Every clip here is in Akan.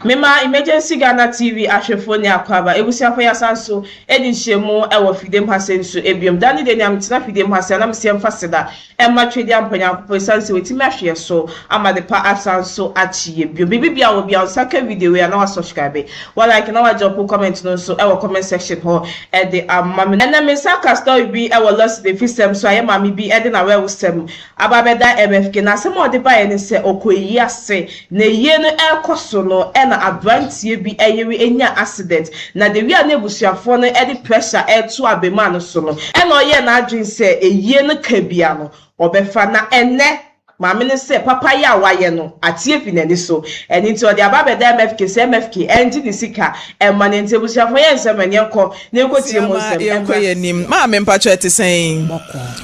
Mema Emergency Ghana TV ahwɛfoɔ ne akwaaba ebusuafo yɛasan so edi nhyiamu ɛwɔ fidem ha se nso ebiom. Da ne de nea metena fidem ha se anam seɛ mfa seda ɛma Twedi Ampa Nyankopɔn esiane sɛ watumi ahwɛ so ama de pa asan so akyi yɛ biom. Biribi bia wɔ bia nsa ka video yi a na wasubscribe, wa like na wa comment no nso ɛwɔ comment section hɔ ɛde ama me. Ɛnɛ me nsa ka story bi ɛwɔ Lɔside fisɛm so a yɛ maame bi ɛde n'awerɛwosɛm aba bɛda MFK, na asɛm a ɔde baeɛ ne sɛ ɔkɔ yi ase na yie no ɛrekɔ so no, ɛna aberanteɛ bi ɛyere anya accident, na de wia ne abusuafoɔ no ɛde pressure ɛreto abɛmaa no so no, ɛna ɔyɛ n'adwene sɛ eyie no ka bia no ɔbɛfa. Na ɛnɛ maame no sɛ papa yi a wayɛ no atie fi n'ani so, ɛne nti ɔde aba abɛda MFK sɛ MFK ɛngye ne sika ɛma ne. Nti abusuafoɔ, yɛ nsɛm ɛnyɛ nkɔ na nkɔ tie mu nsɛm. Yɛnkɔ yɛ nim. Maame, mpakyɛ, ɛte sɛn?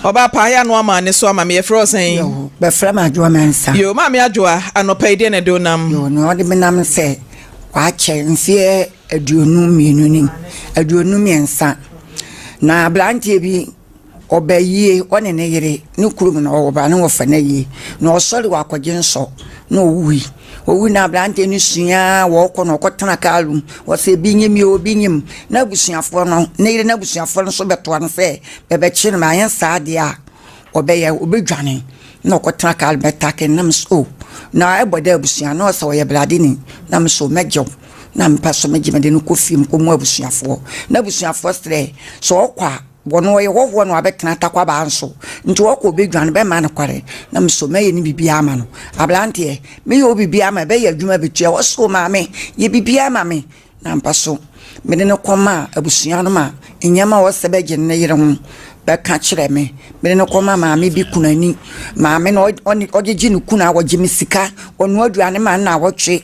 Ɔbaa pa yɛ ano ama ne so ama me. Yɛfrɛ wo sɛn? Bɛfrɛ me Adwoa Mansa. Yo, maame Adwoa, anɔpa yi deɛ na ɛde wo nam? Yo, na ɔde me nam sɛ wakyɛ mfeɛ 22 ni, 23, na aberanteɛ bi ɔba yie, ɔne ne yere ne kurom na ɔwɔ ba ne wɔfa no yie, na ɔsɔre wɔ akɔgye nsɔ na ɔwui. Ɔwu na aberanteɛ no sua wɔkɔ na ɔkɔtena kaa mu, wɔsɛ ebi nyim yɛ obi nyim, na abusuafoɔ no, ne yere n'abusuafoɔ no nso bɛtoa no sɛ bɛbɛkye no ma ayɛ saa adeɛ a ɔbɛyɛ ɔbɛdwane, na ɔkɔtena kaa bɛtake nam so na ɛbɔ dɛ abusua na ɔsɛ ɔyɛ bladeni nam so mɛgyew na mpa so megye mede no kɔ fie mu kɔmu abusuafoɔ, na abusuafoɔ srɛ sɛ ɔkɔ a wɔno ɔyɛ hɔhoɔ na wabɛtena Takwabaa nso, nti ɔkɔ ɔbɛdwane bɛma no kware na meso mɛyɛ ne biribiara ama no. Aberanteɛ, meyɛ wo biribiara ama ɛbɛyɛ adwuma bɛtua wɔso, maame yɛ biribiara ma me, na mpa so mede no kɔma abusua no ma nneɛma a ɔsɛ bɛgye ne yere ho bɛka kyerɛ me. Mede no kɔma maame bi kunani, maame no ɔgyegye ne kunu a wɔgye me sika, ɔnoa aduane ma no na awɔtwe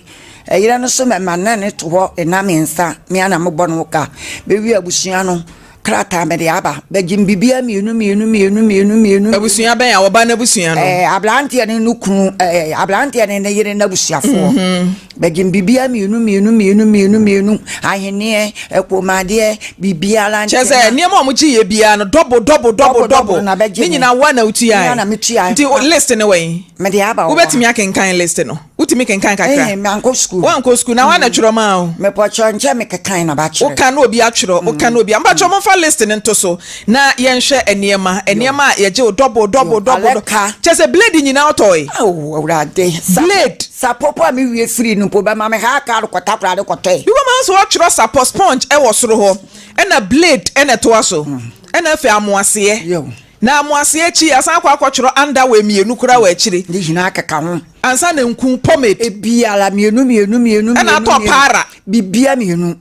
ɛyerɛ no so mɛma na ne to hɔ ɛna me nsa me ana mebɔ no ka bɛwie abusua no krataa mede aba bɛgye m biribiara mmienu mmienu mmienu mmienu mmienu. Abusua bɛn a wɔba n'abusua no? Aberanteɛ ne no kunu, aberanteɛ ne ne yere n'abusuafoɔ bɛgye m biribiara mmienu mmienu mmienu mmienu mmienu, ahenneɛ, ɛkɔmadeɛ, biribiara. Kyerɛ sɛ nneɛma a wɔgye yɛ biara no double double double double na bɛgye. Ne nyinaa wa na wotua? Na metua. Nti list ne wɛn? Mede aba. Wobɛtumi akenkan list no? Wotumi kenkan kakra? Mankɔ sukuu. Wankɔ sukuu na wana twerɛ maa o? Mepɔkyerɛ nkyɛn mekekan na bakyerɛ. Woka na obi atwerɛ, woka na obi mpakyerɛ. Momfa list no nto so na yɛnhwɛ nneɛma a yɛgye wo double double double. Alɛka. Kyerɛ sɛ blade nyinaa wotɔe? Awo, Awurade! Blade. Sapɔpɔ a mewie firi no mpo bɛma me ha kaa no kɔta koraa de kɔtɔe. Bi wɔ ma nso wɔtwerɛ sapɔ, sponge ɛwɔ soro hɔ, ɛna blade ɛna ɛtoa so, ɛna afei amoaseɛ. Na amoaseɛ akyi asan akɔtwerɛ underwear mmienu koraa wɔ akyire. Ne nyinaa keka ho. Ansa na nku, pomade. Ebiara mmienu mmienu mmienu. Ɛna atɔ para. Bibia mmienu.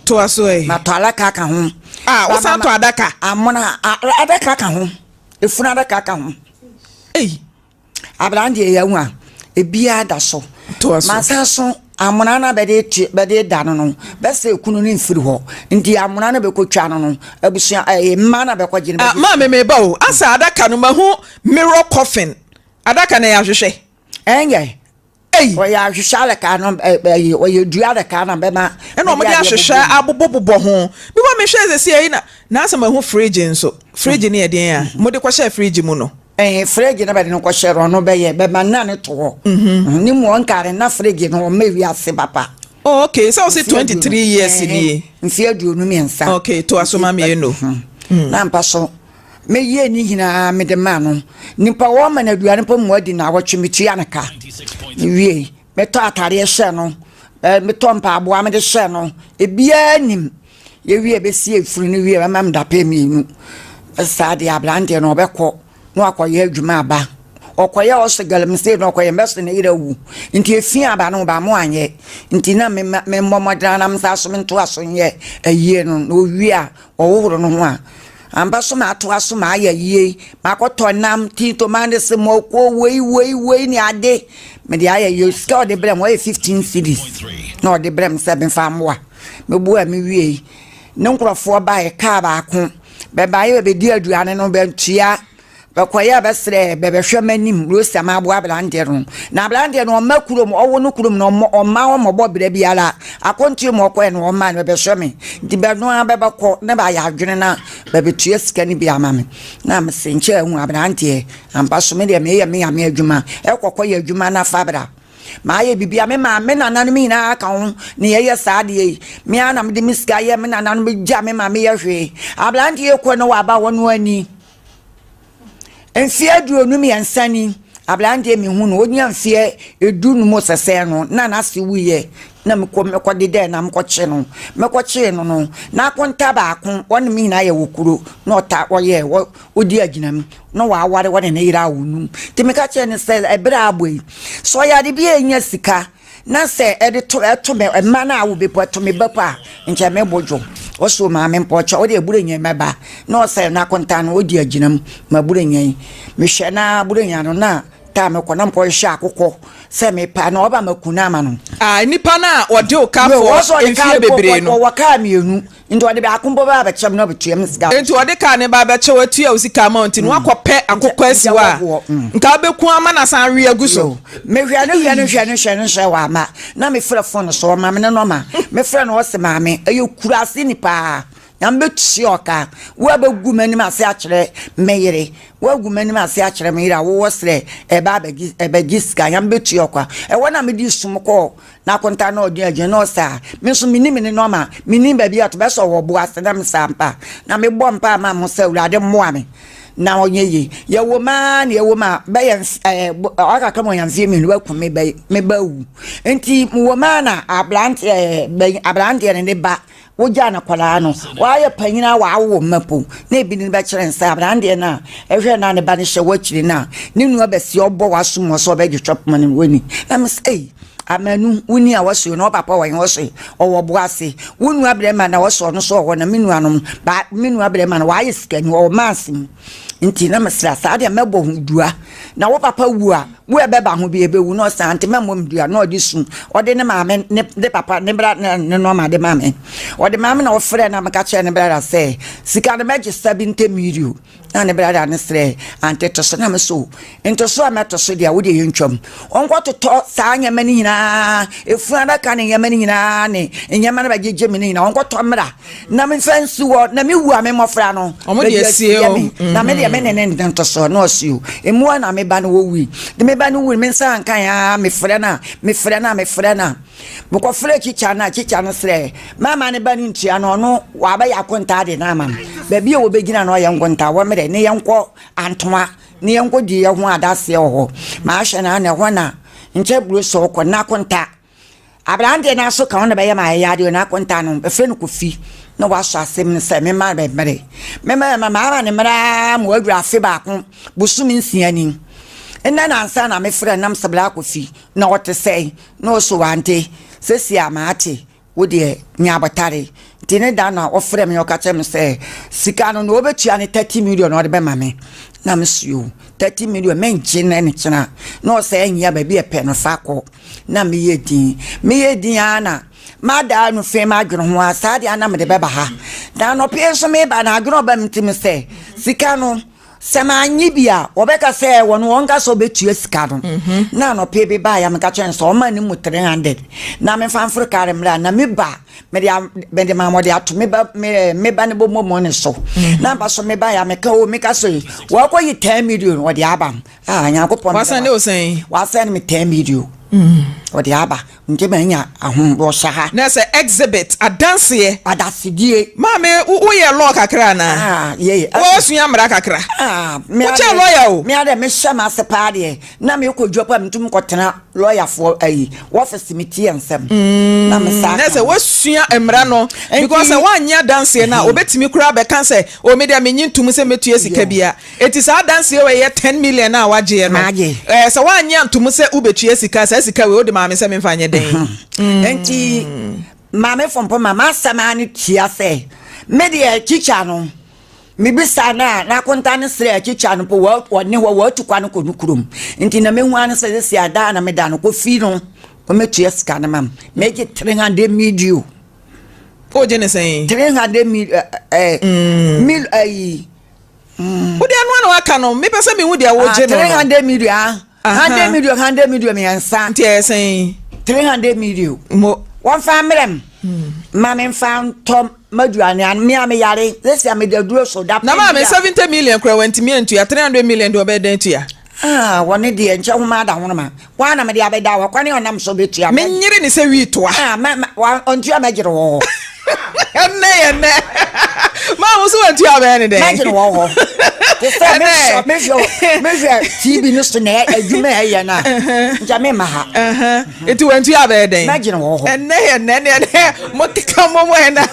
Toa so ɛ. Matɔ alaka ka ho. A wosan tɔ adaka? Amona adaka ka ho, efunu adaka ka ho. Ei! Aberanteɛ yɛ hu a ebiara da so. Toa so. Masa so amona na bɛde te bɛde da no bɛsɛ ekunu ne nfiri hɔ, nti amona no bɛkɔ twa no abusua ɛyɛ mmaa na bɛkɔ gye no. Ah, maame, mi ba o, asa adaka no, mahu mirror coffin adaka na yɛ ahwehwɛ. Ɛnyɛ. Ei! Ɔyɛ ahwehwɛ adaka no, ɛyɛ ɔyɛ dua adaka na bɛma. Ɛna wɔn de ahwehwɛ abobɔbobɔ ho bi wɔ mehwɛ sɛ si ɛyi na n'asɛm mahu fridge nso. Fridge ne yɛ den a mo de kɔhyɛ fridge mu no? Ɛhɛn, fridge no bɛde no kɔhyɛ no, ɔno bɛyɛ bɛma nna ne to hɔ ne mu ɔnkaare na fridge no ɔma wiase papa. Oh, okay, sɛ ɔsi 23 years nie? Mfe 23. Okay, to aso ma mmienu. Na mpa so meyie ne nyinaa mede maa no, nipa wɔma no aduane mpo mu adi na awɔtwe metua no ka mewie, metɔ atareɛ hyɛ no, metɔ mpaaboa mede hyɛ no, ebiara nim. Yɛwie bɛsi efunu no wie, bɛma me dapɛ 2 saa deɛ aberanteɛ no ɔbɛkɔ na wakɔyɛ adwuma aba, ɔkɔyɛ ɔsɛ galamsey na ɔkɔyɛ mbɛsɛ ne yerɛ awu, nti efi aba no ba mo anyɛ, nti na memmɔ mmɔdena na mesa so mentoa so nyɛ ayie no, na owie a ɔhohoro no ho a amba so maatoa so maayɛ ayie, makɔtɔ nam, tin tomatoes, mɔko, wei wei wei ne ade mede ayɛ yie. Sika ɔde brɛ m ɔyɛ 15 cedis na ɔde brɛ m sɛ memfa mmoa meboa. Me wie ne nkurɔfoɔ baeɛ, kaa baako bɛbaeɛ bɛbɛdi aduane no bɛntua, bɛkɔyɛ a bɛsrɛ bɛbɛhwɛ m'anim rosa ma aboa aberanteɛ no, na aberanteɛ no ɔma kurom, ɔwo no kurom na ɔma ɔmɔbɔ berɛ biara akɔntuo mu ɔkɔɛ no ɔma no bɛbɛhwɛ me, nti bɛno a bɛbɛkɔ na bɛayɛ adwene na bɛbɛtua sika no bi ama me, na mese nkyɛ ahu aberanteɛ ampa so me deɛ meyɛ me Nyame adwuma, ɛkɔkɔ yɛ adwuma na fa bra. Mayɛ biribiara, me maame, me nananom nyinaa ka ho na yɛyɛ saa adeɛ yi. Me ara na mede me sika yɛ, me nananom gya me ma meyɛ hwee. Aberanteɛ yi kɔ na waba hɔ no ani. Mfeɛ 23 ni, aberanteɛ mehu no, ɔnya mfeɛ 15 sɛsɛɛ no, na n'ase wuiɛ. Na mekɔ mekɔde dɛ na mekɔkye no. Mekɔkyee no no, n'akonta baako, wɔne me nyinaa yɛ wɔ kuro, na ɔta ɔyɛ wɔ ɔdi agyinam, na waware wɔne ne yere a ɔnum. Nti meka kyerɛɛ no sɛ ɛberɛ a abɔ yi, sɛ ɔyɛ ade bi a ɛnya sika, na sɛ ɛde to ɛto me mma no a wo bepɔ ɛto me bɛpɔ a nkyɛ me bo dwo ɔsɛ o maame mpɔkyɛ ɔde aburo nyɛ mɛba na ɔsɛ na akonta no ɔdi agyina mu ma aburo nyɛ yi mehwɛ na aburo nyɛ no na taa mekɔ na mekɔ hwehwɛ akokɔ sɛ mepa na ɔba maku no ama no. Ah nipa no a ɔde wo ka fɔ mfie bebree no. Ɔwɔ kaa mmienu. Nti ɔde baako mpo ba abɛkyɛ me na ɔbɛtua me sika. Nti ɔde kaa no ba abɛkyɛ wo atua wo sika ama wo nti no woakɔpɛ akokɔ asi hɔ a nka wobɛku ama no asan awe agu so. Mehwɛ no hwɛ no hwɛ no hwɛ no hwɛ wamma na mefrɛ fon so ɔma me ne nɔma mefrɛ no ɔse maame ɛyɛ kurase ni paa Nyame bɛtua ɔka wo a bɛgu m'anim ase akyerɛ me yere woagu m'anim ase akyerɛ me yere a wowɔ serɛ ɛba abɛgye ɛbɛgye sika Nyame bɛtua ɔka ɛhɔ na mede sum kɔɔ N'akonta na ɔde agyina na ɔsɛ a, me nso mennim ne nɔma, mennim baabi a ɔte, bɛsɛ ɔwɔ bo ase na mesɛ ampa. Na mebɔ mpae ma mo sɛ Awurade mmoa me na ɔnyɛ yie. Yɛwɔ mu ara na yɛwɔ mu a, bɛyɛ ɛɛ ɔka ma ɔnya mfeɛ mmienu waku me ba me ba awu. Nti mewɔ mu ara na aberanteɛ ɛɛ aberanteɛ no ne ba Wogyaa no akwadaa no, wayɛ panyin a wawo mma po, na ebi ne bɛkyerɛ no sɛ aberanteɛ no a ɛhwɛ no a ne ba no hyɛ w'akyiri no a ne nua bɛsi ɔbɔ w'asom wɔ sɛ ɔbɛgye twɛ poma no w'ani. Na me sɛ, ei, amanu, wo ni a wɔsoe no, ɔpapa wɔ he wɔsoe, ɔwɔ bo ase. Wo nua brɛma na wɔsoe ɔno so ɔwɔ na me nuanom, ba, me nua brɛma no wayɛ sikani, ɔwɔ maase mu. Nti na mesrɛ saa deɛ mɛbɔ ho dua na wo papa wu a wo ɛbɛba ho bi ɛbɛwu na ɔsan nti mɛmmɔ me dua na ɔde su ɔde ne maame ne ne papa ne bra ne ne nɔɔma de ma me ɔde ma me na ɔfrɛ na meka kyerɛ ne brada sɛ sika no mɛgye 70 million na ne brada ne srɛ ante to so na me so ntoso a mɛto so deɛ wo deɛ yɛntwam ɔnkɔtotɔ saa nneɛma no nyinaa efunu adaka ne nneɛma no nyinaa ne nneɛma no bɛgyegye me no nyinaa ɔnkɔtɔ mmra na memfa nsi hɔ na mewu a me mmɔfra no Ɔmo de asie o. me na me deɛ me ne ne ntosoɔ na ɔsi o emu a na me ba no wɔwui de me ba no wui me nsa anka ya mefrɛ no a mefrɛ no a mefrɛ no a mekɔfrɛ kyikya no a kyikya no srɛ mama ne ba no ntua no ɔno wabɛyɛ akontaa de no ama no baabi a wɔbɛgyina no ɔyɛ nkontaa wɔ mmerɛ ne yɛnkɔ antoa ne yɛnkɔ di yɛ ho adaseɛ wɔ hɔ maahwɛ no a na ɛhɔ na nkyɛ buro sɛ ɔkɔ na akonta Aberanteɛ no aso ka ho na bɛyɛ ma ayɛ adeɛ na akonta no bɛfrɛ no Kofi na wasɔ asɛm no sɛ mema bɛ mmere mema ma maama ne mmara ma waduru afe baako bosome 6 ni nnɛ na ansa na mefrɛ nam sɛ bra Kofi na ɔte sɛn na ɔso wante sɛsi a maate wo deɛ nya abɔtare nti ne da na ɔfrɛ me ɔka kyerɛ me sɛ sika no na ɔbɛtua ne 30 million na ɔde bɛma me na mesuo 30 million mengye ne ne kyena na ɔsɛ ɛnyɛ baabi ɛpɛ no fa kɔ na meyɛ din. Meyɛ din ara na madaa no fee m'adwene ho a saa deɛ na mede bɛba ha. Na anɔpa yi nso meba na adwene ɔba me tirim sɛ sika no sɛ manye bi a wɔbɛka sɛ wɔn wɔn ka sɛ wɔbɛtua sika no. Mhm. Na anɔpa yi bi baeɛ a meka kyerɛ no sɛ ɔma ne mu 300 na memfa mforo kare mmra na meba mede mede ma wɔde ato me ba me me ba ne bɔ mmɔ ne so. Mhm. Na mba so meba yɛ a meka o meka so yi wɔakɔyi 10 million wɔde aba. Ah, Nyankopɔn. Wasan ne osɛn. Wasan me 10 million. Mm. Ɔde aba. Nti ma nya ahom ɔhyɛ ha. Na sɛ exhibit adanseɛ. Adasedie. Maame wo yɛ law kakra anaa? Ah, yɛ. Wo sua mmara kakra. Ah, me ade. Wo kyɛ lawyer o. Me ade me hyɛ m'ase paa deɛ. Na me kɔ dwa pa me tum kɔ tena lawyer foɔ ayi. Wɔfisi me tie nsɛm. Mm. Na me saa. Na sɛ wasua mmara no because sɛ wanyɛ adanseɛ no a obetumi koraa bɛka sɛ o me deɛ menye ntum sɛ metua sika bia. Enti saa adanseɛ wei yɛ ten million a wagyeɛ no, ɛɛ sɛ woannye anto mu sɛ wobɛtua sika a, saa sika wei wode maa me sɛ memfa nyɛ dɛn? Enti Maame Fompo ma m'asɛm ara ne tia sɛ, me deɛ tikya no, mebisa no a, n'akonta no srɛ tikya no mpo, ɔne hɔ, watu kwan kɔ ne kurom. Nti na mehu ara ne sɛ sɛsi a daa na meda no kɔ fie no, ɔmmɛtua sika no ma me. Megye 300 million. Wogye ne sɛn? 300 million, ɛɛ, mil, ɛyi. Wo deɛ ɛno na waka no mepɛ sɛ mehu deɛ wogye no no. 300 million ah. 100 million 100 million mmiɛnsa. Nti ɛyɛ sɛn? 300 million. Mo. Wɔmfa mmerɛ m. Ma memfa ntɔ m'aduane ano me a meyare sɛsi a mede aduro so da. Na maame 70 million kura wantumi antua 300 million deɛ ɔbɛyɛ dɛn atua? Ah, wɔne deɛ nkyɛ homa ada honoma. Wɔn na mede abɛda hɔ, kwan a ɔnam so bɛtua. Menyere ne sɛ wii toa. Ah, mɛ, mɛ, wa, ɔntua mɛgyere wɔ hɔ. Ɛnnɛ yɛ nnɛ. Maa mo so wantua bɛyɛ ne dɛn? Mɛgyere wɔ hɔ. Te sɛ mehwɛ, mehwɛ, mehwɛ TV no so na adwuma a ɛyɛ no a, nkyɛ memma ha. Nti wantua bɛyɛ dɛn? Mɛgyere wɔ hɔ. Ɛnnɛ yɛ nnɛ, ɛnnɛ ɛnnɛ mo keka mo mo ɛna.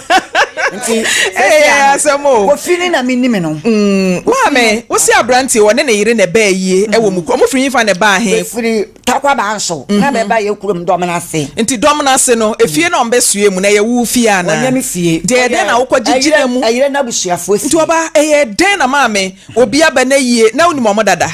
Nti, ɛyɛ asɛm o. Kofi ne na menim no. Maame, wosi aberanteɛ ɔne ne yere na ɛbaa yie ɛwɔ mu kuro. Ɔmo firi hefa na ɛbaa he? Bɛfiri Tarkwa Banso na bɛba yɛ kurom dɔm no ase. Nti dɔm no ase no, efie na ɔmo bɛsoɛ mu no ɛyɛ wo fie anaa? Ɔnyɛ me fie. Nti ɛyɛ dɛn na wokɔ gye gyina mu? Ɛyerɛ n'abusuafoɔ fie. Nti ɔbaa, ɛyɛ dɛn na maame obi aba n'ayie na wonim ɔmo dada?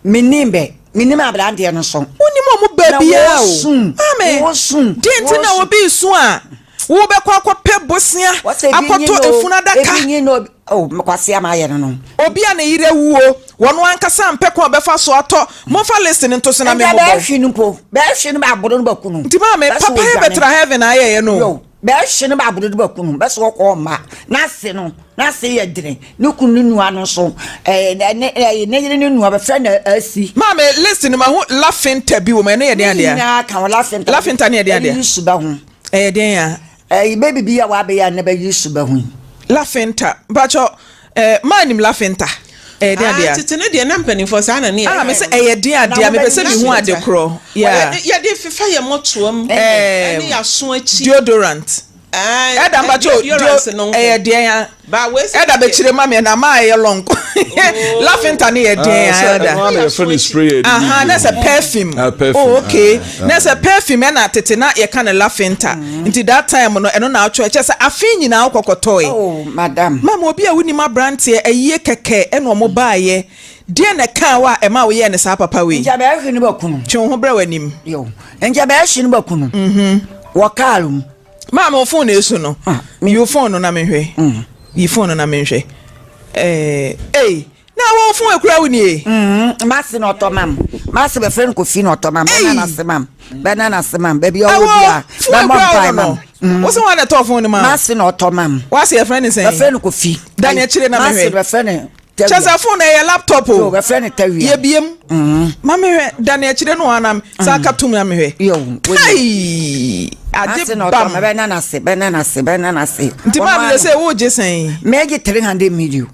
Mennim bɛ. Mennim aberanteɛ no so. Wonnim ɔmo baabiara o. Maame, deɛ nti na obi resu a wobɛkɔ akɔpɛ bosea akɔtɔ efunu adaka? Oh, mekwasea mayɛ no no. Obi a ne yere awuo, wɔn ankasa mpɛ kwan a ɔbɛfa so atɔ. Momfa list no nto so na Nka memmobɔ. bɛhwe no mpo, bɛhwe no bɛaboro no bɛku no. Nti maame, Bɛsɛ papa yɛ wɔdwane. bɛtra heaven a ayɛyɛ no o. Yo, bɛhwe no bɛaboro no bɛku no, bɛsɛ wɔkɔ ɔmma. N'ase no, n'ase yɛ dene. Ne kunu ne nua no nso, ɛɛ, ne, ɛɛ, ne yere ne nua, bɛfrɛ no Asi. Maame, list no mahu lafinta bi wɔ mu, ɛno yɛ deɛn Ne adeɛ? nyinaa ka ho, lafinta. Lafinta no yɛ deɛn adeɛ? Ɛyi su bɛ ho. Ɛyɛ deɛn a? Ɛyi baby bi a wabɛyɛ a ne bɛ yi su bɛ ho yi. Lafinta mpakyɛ eh maa nim lafinta ɛyɛ den adeɛ a. Ah tete no deɛ na mpanimfoɔ saa na ne yɛ. Ah me sɛ ɛyɛ den adeɛ a mepɛ sɛ mehu ade korɔ yeah. Yɛde fefa yɛ mɔtoam ɛne yɛ aso akyi. Deodorant. Ɛda mpakyɛ o deo ɛyɛ deɛn a. Ɛda bɛkyire ma me ɛna maa ɛyɛ long lafinta ne yɛ den a ɛda. Ɛno na yɛfrɛ no spray yɛ Aha na sɛ perfume. Ah, perfume. Oh okay. Na sɛ perfume ɛna tete na yɛka no lafinta. Nti that time no ɛno na atwɔ ɛkyɛ sɛ afe nyinaa wokɔkɔtɔe. Oh madam. Mama obi a wonim abranteɛ ayie kɛkɛ ɛna ɔmo baayɛ. Deɛ na ɛkaa wo a ɛma woyɛɛ no saa papa wei? Nkyɛ bɛhwe no bɛku no. Twe wo ho brɛ w'anim. Yo. Nkyɛ bɛhwe no bɛku no. Wɔ kaa mu. Maame wo phone na esu no. Ah, Yi wo phone no na menhwɛ. Mm. Yi phone no na menhwɛ. Eh, ei, na wo phone ekura wo nie. Mm, mase na ɔtɔ mam. Mase bɛfrɛ no Kofi na ɔtɔ mam. Bɛna na se mam. Bɛna na se mam. Baabi ɔwɔ bia. Phone Bɛmɔ ekura mpae wo mam. no. Wo se wɔn na ɛtɔ phone no ma. Mase na ɔtɔ mam. Wase yɛfrɛ ne sɛn? Bɛfrɛ no Kofi. Da ne akyire na mehwɛ. Mase bɛfrɛ no Kyɛ sɛ phone no ɛyɛ laptop o. Yo, bɛfrɛ no tawia. Yɛbiem. Mm. Ma mehwɛ, da ne akyire no anam sɛ aka tom na mehwɛ. Yo, Kai! Ade bam. Bɛna n'ase, bɛna n'ase, bɛna n'ase. Nti maa mi sɛ wogye sɛn? Mɛgye 300 million.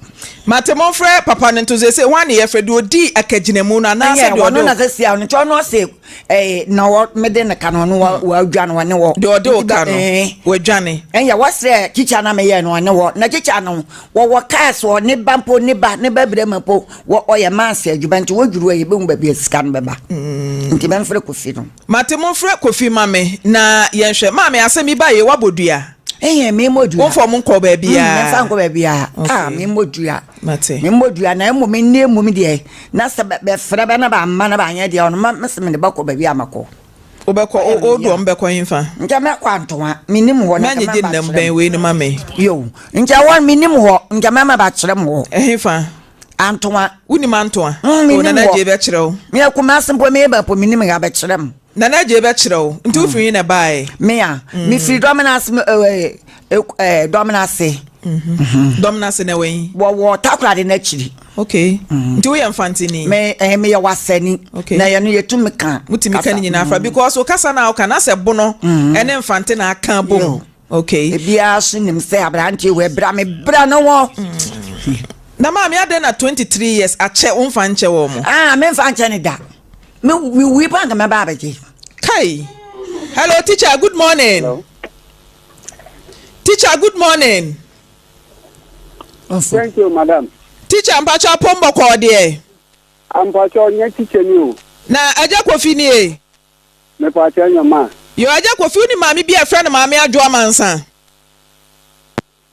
Mate momfrɛ papa no nto sɛ sɛ hwan ne yɛfrɛ deɛ ɔdii akagyinamu no anaasɛ deɛ ɔde. Ɔno na sɛ sia no nti ɔno ɔse ɛɛ na wɔ mede ne ka no ɔno wɔ wadwane ɔne wɔ. Deɛ ɔde wo ka no wadwane. Ɛnyɛ wɔsrɛ tikya na meyɛ no ɔne wɔ na tikya no wɔwɔ cars wɔ ne ba mpo ne ba ne ba brɛma mpo wɔ ɔyɛ maase adwuma nti wɔdwuru a yɛbɛhu baabi a sika no bɛba mm. nti mɛmfrɛ Kofi no. Mate momfrɛ Kofi ma me na yɛnhwɛ. Maame asɛm yi ba yɛ wabɔ dua. Ɛyɛ me mmɔ dua. Womfa ɔmo nkɔ baabiara. Mm, memfa nkɔ baabiara. Ah, me mmɔ dua. Mate. Me mmɔ dua na mmom nne mmom deɛ na sɛ bɛfrɛ bɛ na bɛamma na bɛanyɛ deɛ ɔno ma mese mede bɛkɔ baabi a mɛkɔ. Wobɛkɔ o do ɔmo bɛkɔ hefa? Nkyɛ mɛkɔ Antoa, menim hɔ na nkyɛ Mɛnyegye mɛma nnam bakyerɛ bɛn m. wei no ma me. Yo, nkyɛ hɔ menim hɔ, nkyɛ mɛma bakyerɛ m hɔ. Ɛhefa? Antoa. Wonim Antoa? Mm, O menim Nana hɔ. Adjei bɛkyerɛ wo. Meyɛ Kumasi mpo meba mpo menim ha bɛkyerɛ m. Nana Adjei bɛkyerɛ wo. Nti wofiri he na ɛbaeɛ? Me a, mefiri Dɔmena ase, Dɔmena ase. Dɔmena ase na ɛwɔ he? Wɔwɔ Takoradi no akyiri. Okay. Nti woyɛ Mfanteni? Me, eh, meyɛ Wasani. Okay. Na yɛno yɛtumi ka. Motumi ka ne nyinaa fra because wo kasa na woka na sɛ bono ɛne Mfante na aka bom. Okay. Ebiara so nim sɛ aberanteɛ wɔ ɛbra me bra no wɔ. Na maame adɛn na 23 years akyɛ womfa nkyɛ wɔ mo? Ah, memfa nkyɛ ne da. Me me wui pa nka mɛba abɛgye. Kai. Hello teacher, good morning. Hello. Teacher, good morning. Thank you, madam. Teacher, mpacho apom bɔkɔɔ deɛ. Mpacho nyɛ teacher ni o. Na Agya Kofi nie. Mepacho nyɛ ma. Yo, Agya Kofi, wonim maame bi a yɛfrɛ no Maame Adwoa Mansa?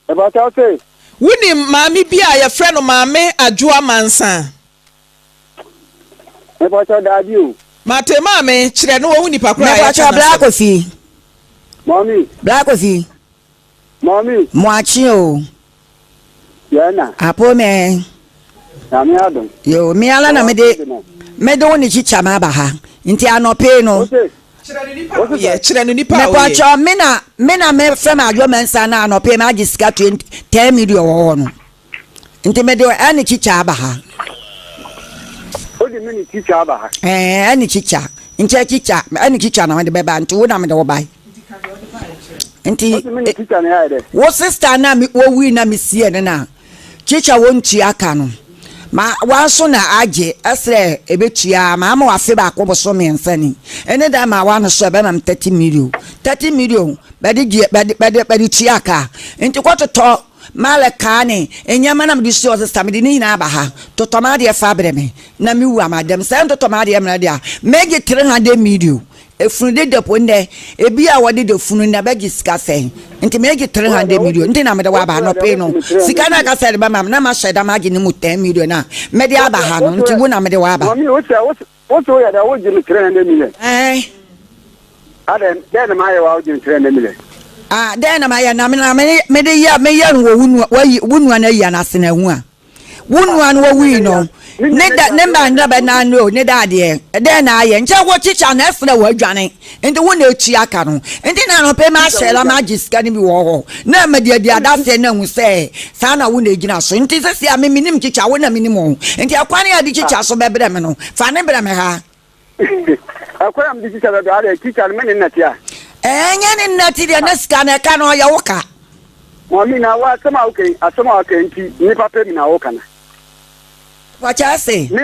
Mepacho se. Wonim maame bi a yɛfrɛ no Maame Adwoa Mansa? Mepacho daabi o. Mate maame, kyerɛ no wɔhu nipa koraa a yɛka Mepacho Bra n'asɛm. Kofi. Mɔmi. Bra Kofi. Mɔmi. Moakye o. Yɛn na. Apo me. Nyame adom. Yo, me ara na mede mede wo ne kyikya ma aba ha. Nti anɔpe no. Ose. Ose kyerɛ no nipa a woyɛ. Mepɔkyɛ me na me na me fɛ ma adwo mɛnsa na anɔpe ma agye sika 20 10 million wɔ hɔ no. Nti mede ɛne kyikya aba ha. Wode me ne tikya aba ha. Ɛɛ, ɛne tikya. Nkyɛ tikya, ɛne tikya na mede bɛba, nti wo na mede wo bae. Nti, Wode me ne tikya na yɛayɛ dɛ? Wo sista na me, wɔwui na mesiee no na tikya wɔntua ka no. Ma, wanso na agye, ɛsrɛ ɛbɛtua, ma ama wafe baako boso mmiɛnsa ni. Ɛne da ma wano so ɛbɛma me 30 million. 30 million, bɛde gye, bɛde, bɛde, bɛde tua ka. Nti kɔtotɔ Male kaa ne nneɛma na mede si hɔ sesa mede ne nyinaa aba ha totɔ m'adeɛ fa brɛ me na me wu a madam sɛ ntotɔ m'adeɛ mmerɛ deɛ a mɛgye 300 million efunu deda po ndɛ ebi a wɔde da funu ndɛ bɛgye sika sɛn nti mɛgye 300 million nti na mede wɔ aba anɔpɛ no sika na aka sɛ de bɛma me na mahyɛ da magye ne mu 10 million a mede aba ha no nti wo na mede wɔ aba. Mami wo sɛ wo sɛ woyɛ dɛ wogye me 300 million. Ɛɛ. Adɛn, dɛn na mayɛ wo a wogye me 300 million? Ah, dɛn na mayɛ na me na me mede yɛ meyɛ no wɔ wo nua wayi wo nua no ayi anase na ahu a. Wo nua no wɔwui no ne da ne mma ne bɛ nan no ne da adeɛ dɛn na ayɛ nkyɛn wo kyekya na ɛfrɛ wɔ adwane nti wo na etua ka no nti na anɔpɛ ma ahyɛ la ma agye sika no bi wɔ hɔ na ma di adi adaseɛ na ahu sɛ saa na wo na egyina so nti sisi a me menim kyekya wo na menim wo nti ɛkwan a de kyekya so bɛbrɛ me no fa ne brɛ me ha. Ɛkwan a mede tikya bɛbrɛ adɛ tikya no me ne nnɛte a. Ɛnyɛ ne nnɛte deɛ na sika no ɛka no ɔyɛ wo ka. Mami na wo asɛm a woka yi asɛm a woka nti nnipa pɛ mi na woka na. Wakyɛ ase. Me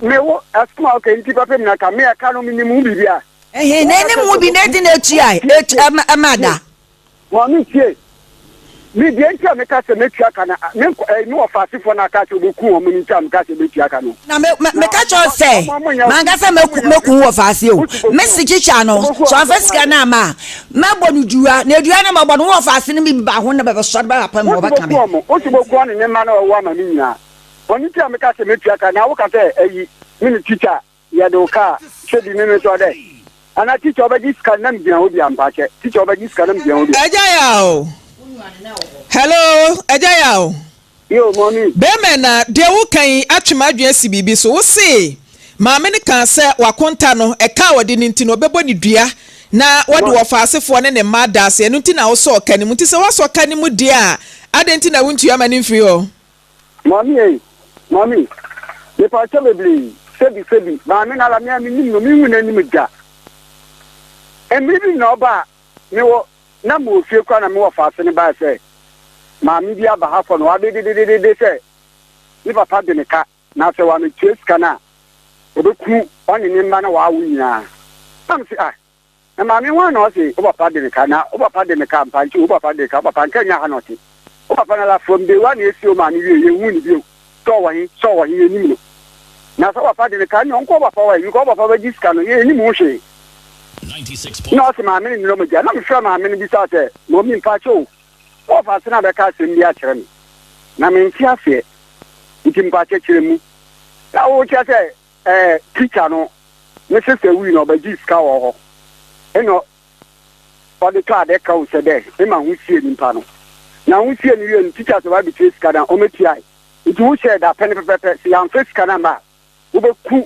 me wo asɛm a woka nti papa mi na ka me ɛka no menim ho biribi a. Ɛhe na ɛnim ho bi na ɛdi na etua ɛma da. Maame tie, me deɛ nti a meka sɛ mɛtua ka no, me nkɔ ɛɛ me wɔfaasefoɔ no aka sɛ wɔbɛku wɔn no nti a meka sɛ mɛtua ka no. Na me me meka kyerɛ wo sɛ, manka sɛ mɛku mɛku wo wɔfaase o. Me se kyikya no, sɛ ɔmfa sika no amma a, mɛbɔ no dua, na dua no mɛbɔ no, wo wɔfaase no bi ba ho na bɛbɛsɔre bɛba apam mu, wɔbɛka me. Wo se bɛku ɔne ne mma na wɔawo ama me nyinaa. Ɔno nti a meka sɛ mɛtua ka, na woka sɛ ayi, me ne kyikya. Yɛde wo kaa sɛ bi me mesɔ dɛ ana teacher ɔbɛgye sika na megyina hɔ bi a mpakyɛ teacher ɔbɛgye sika na megyina hɔ bi a. Agya Yaw Hello Agya Yaw. Yo mommy. Bɛɛma na deɛ wo ka yi atwe m'adwene asi biribi so wo se maame no kaa sɛ wakonta no ɛka a ɔde no nti no ɔbɛbɔ no dua na wɔde wɔfaasefoɔ ne ne mma ada ase ɛno nti na wosɔɔ ka no mu nti sɛ woasɔ ka no mu deɛ a adɛn nti na wontua ma no mfiri hɔ. Maame ei, maame, mepakyɛ bebree, sebi sebi, maame no ara me a menim no, menhu n'anim da. Mmere bi na ɔba a, mewɔ, na mewɔ fie koraa na me wɔfaase no bae sɛ maame bi aba ha kɔ no wadedededede sɛ ne papa de ne ka na sɛ wametua sika no a, ɔbɛku ɔne ne mma na wawo nyinaa. Na mese ah, Na maame hwan na ɔse wo papa de me ka na wo papa de me ka ampa nti wo papa de ka wo papa nka nya ha na ɔte wo papa na la from day one esi o maame wie yɛn hu ne bio sɛ ɔwɔ he sɛ ɔwɔ he yɛn nim no na sɛ wo papa de ne ka ne ɔnkɔ wo papa hɔ because wo papa bɛgye sika no yɛn nim ho hwee na ɔse maame no nyina ɔmagya na mefrɛ maame no bisa sɛ mɔmi mpakyɛ o wo papa se na bɛka asɛm bi akyerɛ me na mente aseɛ nti mpakyɛ kyerɛ mu na wokyerɛ sɛ Eh teacher no ne sister wui na ɔbɛgyee sika wɔ hɔ nna ɔde tɔ ade ka wo sɛ dɛ ema ho sie nyimpa no na ho sie no wie no teacher sɛ ɔabɛtua sika no a ɔmɛtuae ntsi wo hyɛɛ dapɛn pɛpɛpɛ sɛ yɛammfa sika no amma a wobɛku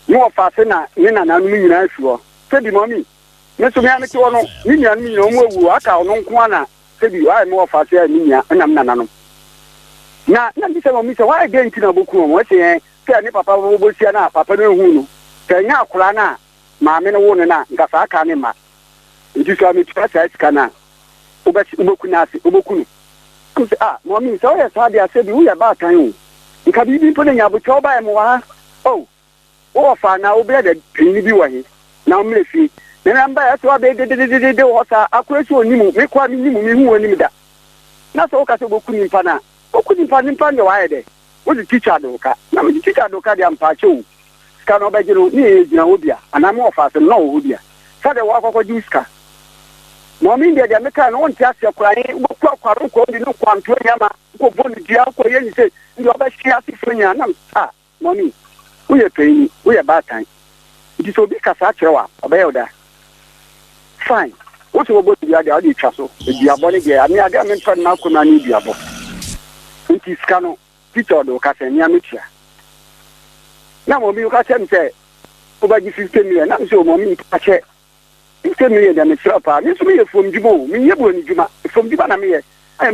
ne wɔfaase na ne nananom nyinaa afi hɔ sɛbi mɔmi me so mea mete hɔ no me nuanom nyinaa ɔmo awu aka ɔno nko ara na sɛbi ɔayɛ me wɔfaase ayɛ me nua ɛna me nananom na na mbisa mɔmi sɛ why dɛn nti na ɔbɛku wɔn ɔse ɛn sɛ ne papa bɛbɔ bosia no a papa no anhu no, sɛ ɛnyɛ akwadaa no a maame no woo no no a, nka saa kaa no mma. Nti sɛ metua saa sika no a, wobɛku no ase, wobɛku no. Na mese, ah, mɔmi, sɛ woyɛ saa deɛ a, sɛbi woyɛ baatan o. Nka biribi mpo na nya abokyɛ wobaeɛ mewɔ ha. Oh, wowɔ fa anaa wo brɛda panyin bi wɔ he na wommrɛ fie. Na na mbaeɛ sɛ woabɛyɛ dedededede wɔ hɔ saa, akora sɛ ɔnim wo, me koraa mennim wo, menhu w'anim da. Na sɛ woka sɛ wobɛku nimpa no a, woku nimpa, nimpa no deɛ wayɛ dɛ? Wodze teacher do ka. Na medze teacher do ka deɛ a mpaakyɛw o, sika no ɔbɛgye no ne yɛn gyina hɔ bi a, anaa me wɔfaase no na ɔwɔ hɔ bi a, sɛdeɛ wɔakɔ akɔgye wo sika. Maame deɛ deɛ mekae no wonte aseɛ koraa ee, wobɛku akware wokɔ wode no kɔ antoa nyama, wokɔbɔ no dua, wokɔyɛ ne sei, ndeɛ ɔbɛhye asefoɔ nyinaa na ah maame woyɛ panyini, woyɛ baatan, nti sɛ obi ka saa kyerɛ wo a, ɔbɛyɛ wo da. Fine, wo sɛ wɔbɔ dua deɛ a wode twa so, duabɔ no deɛ, me adeɛ a mempɛ no m'akɔnnɔ ne duabɔ. Nti sika no, Peter ɔde wo ka sɛn, me a mɛtua. Na mɔmi woka kyerɛ me sɛ wobɛgye 50 million, na me sɛ o mɔmi mpakyɛ 50 million deɛ mesrɛ wo paa, me nso meyɛ fam dwuma o, menyɛ buroni dwuma, fam dwuma na meyɛ,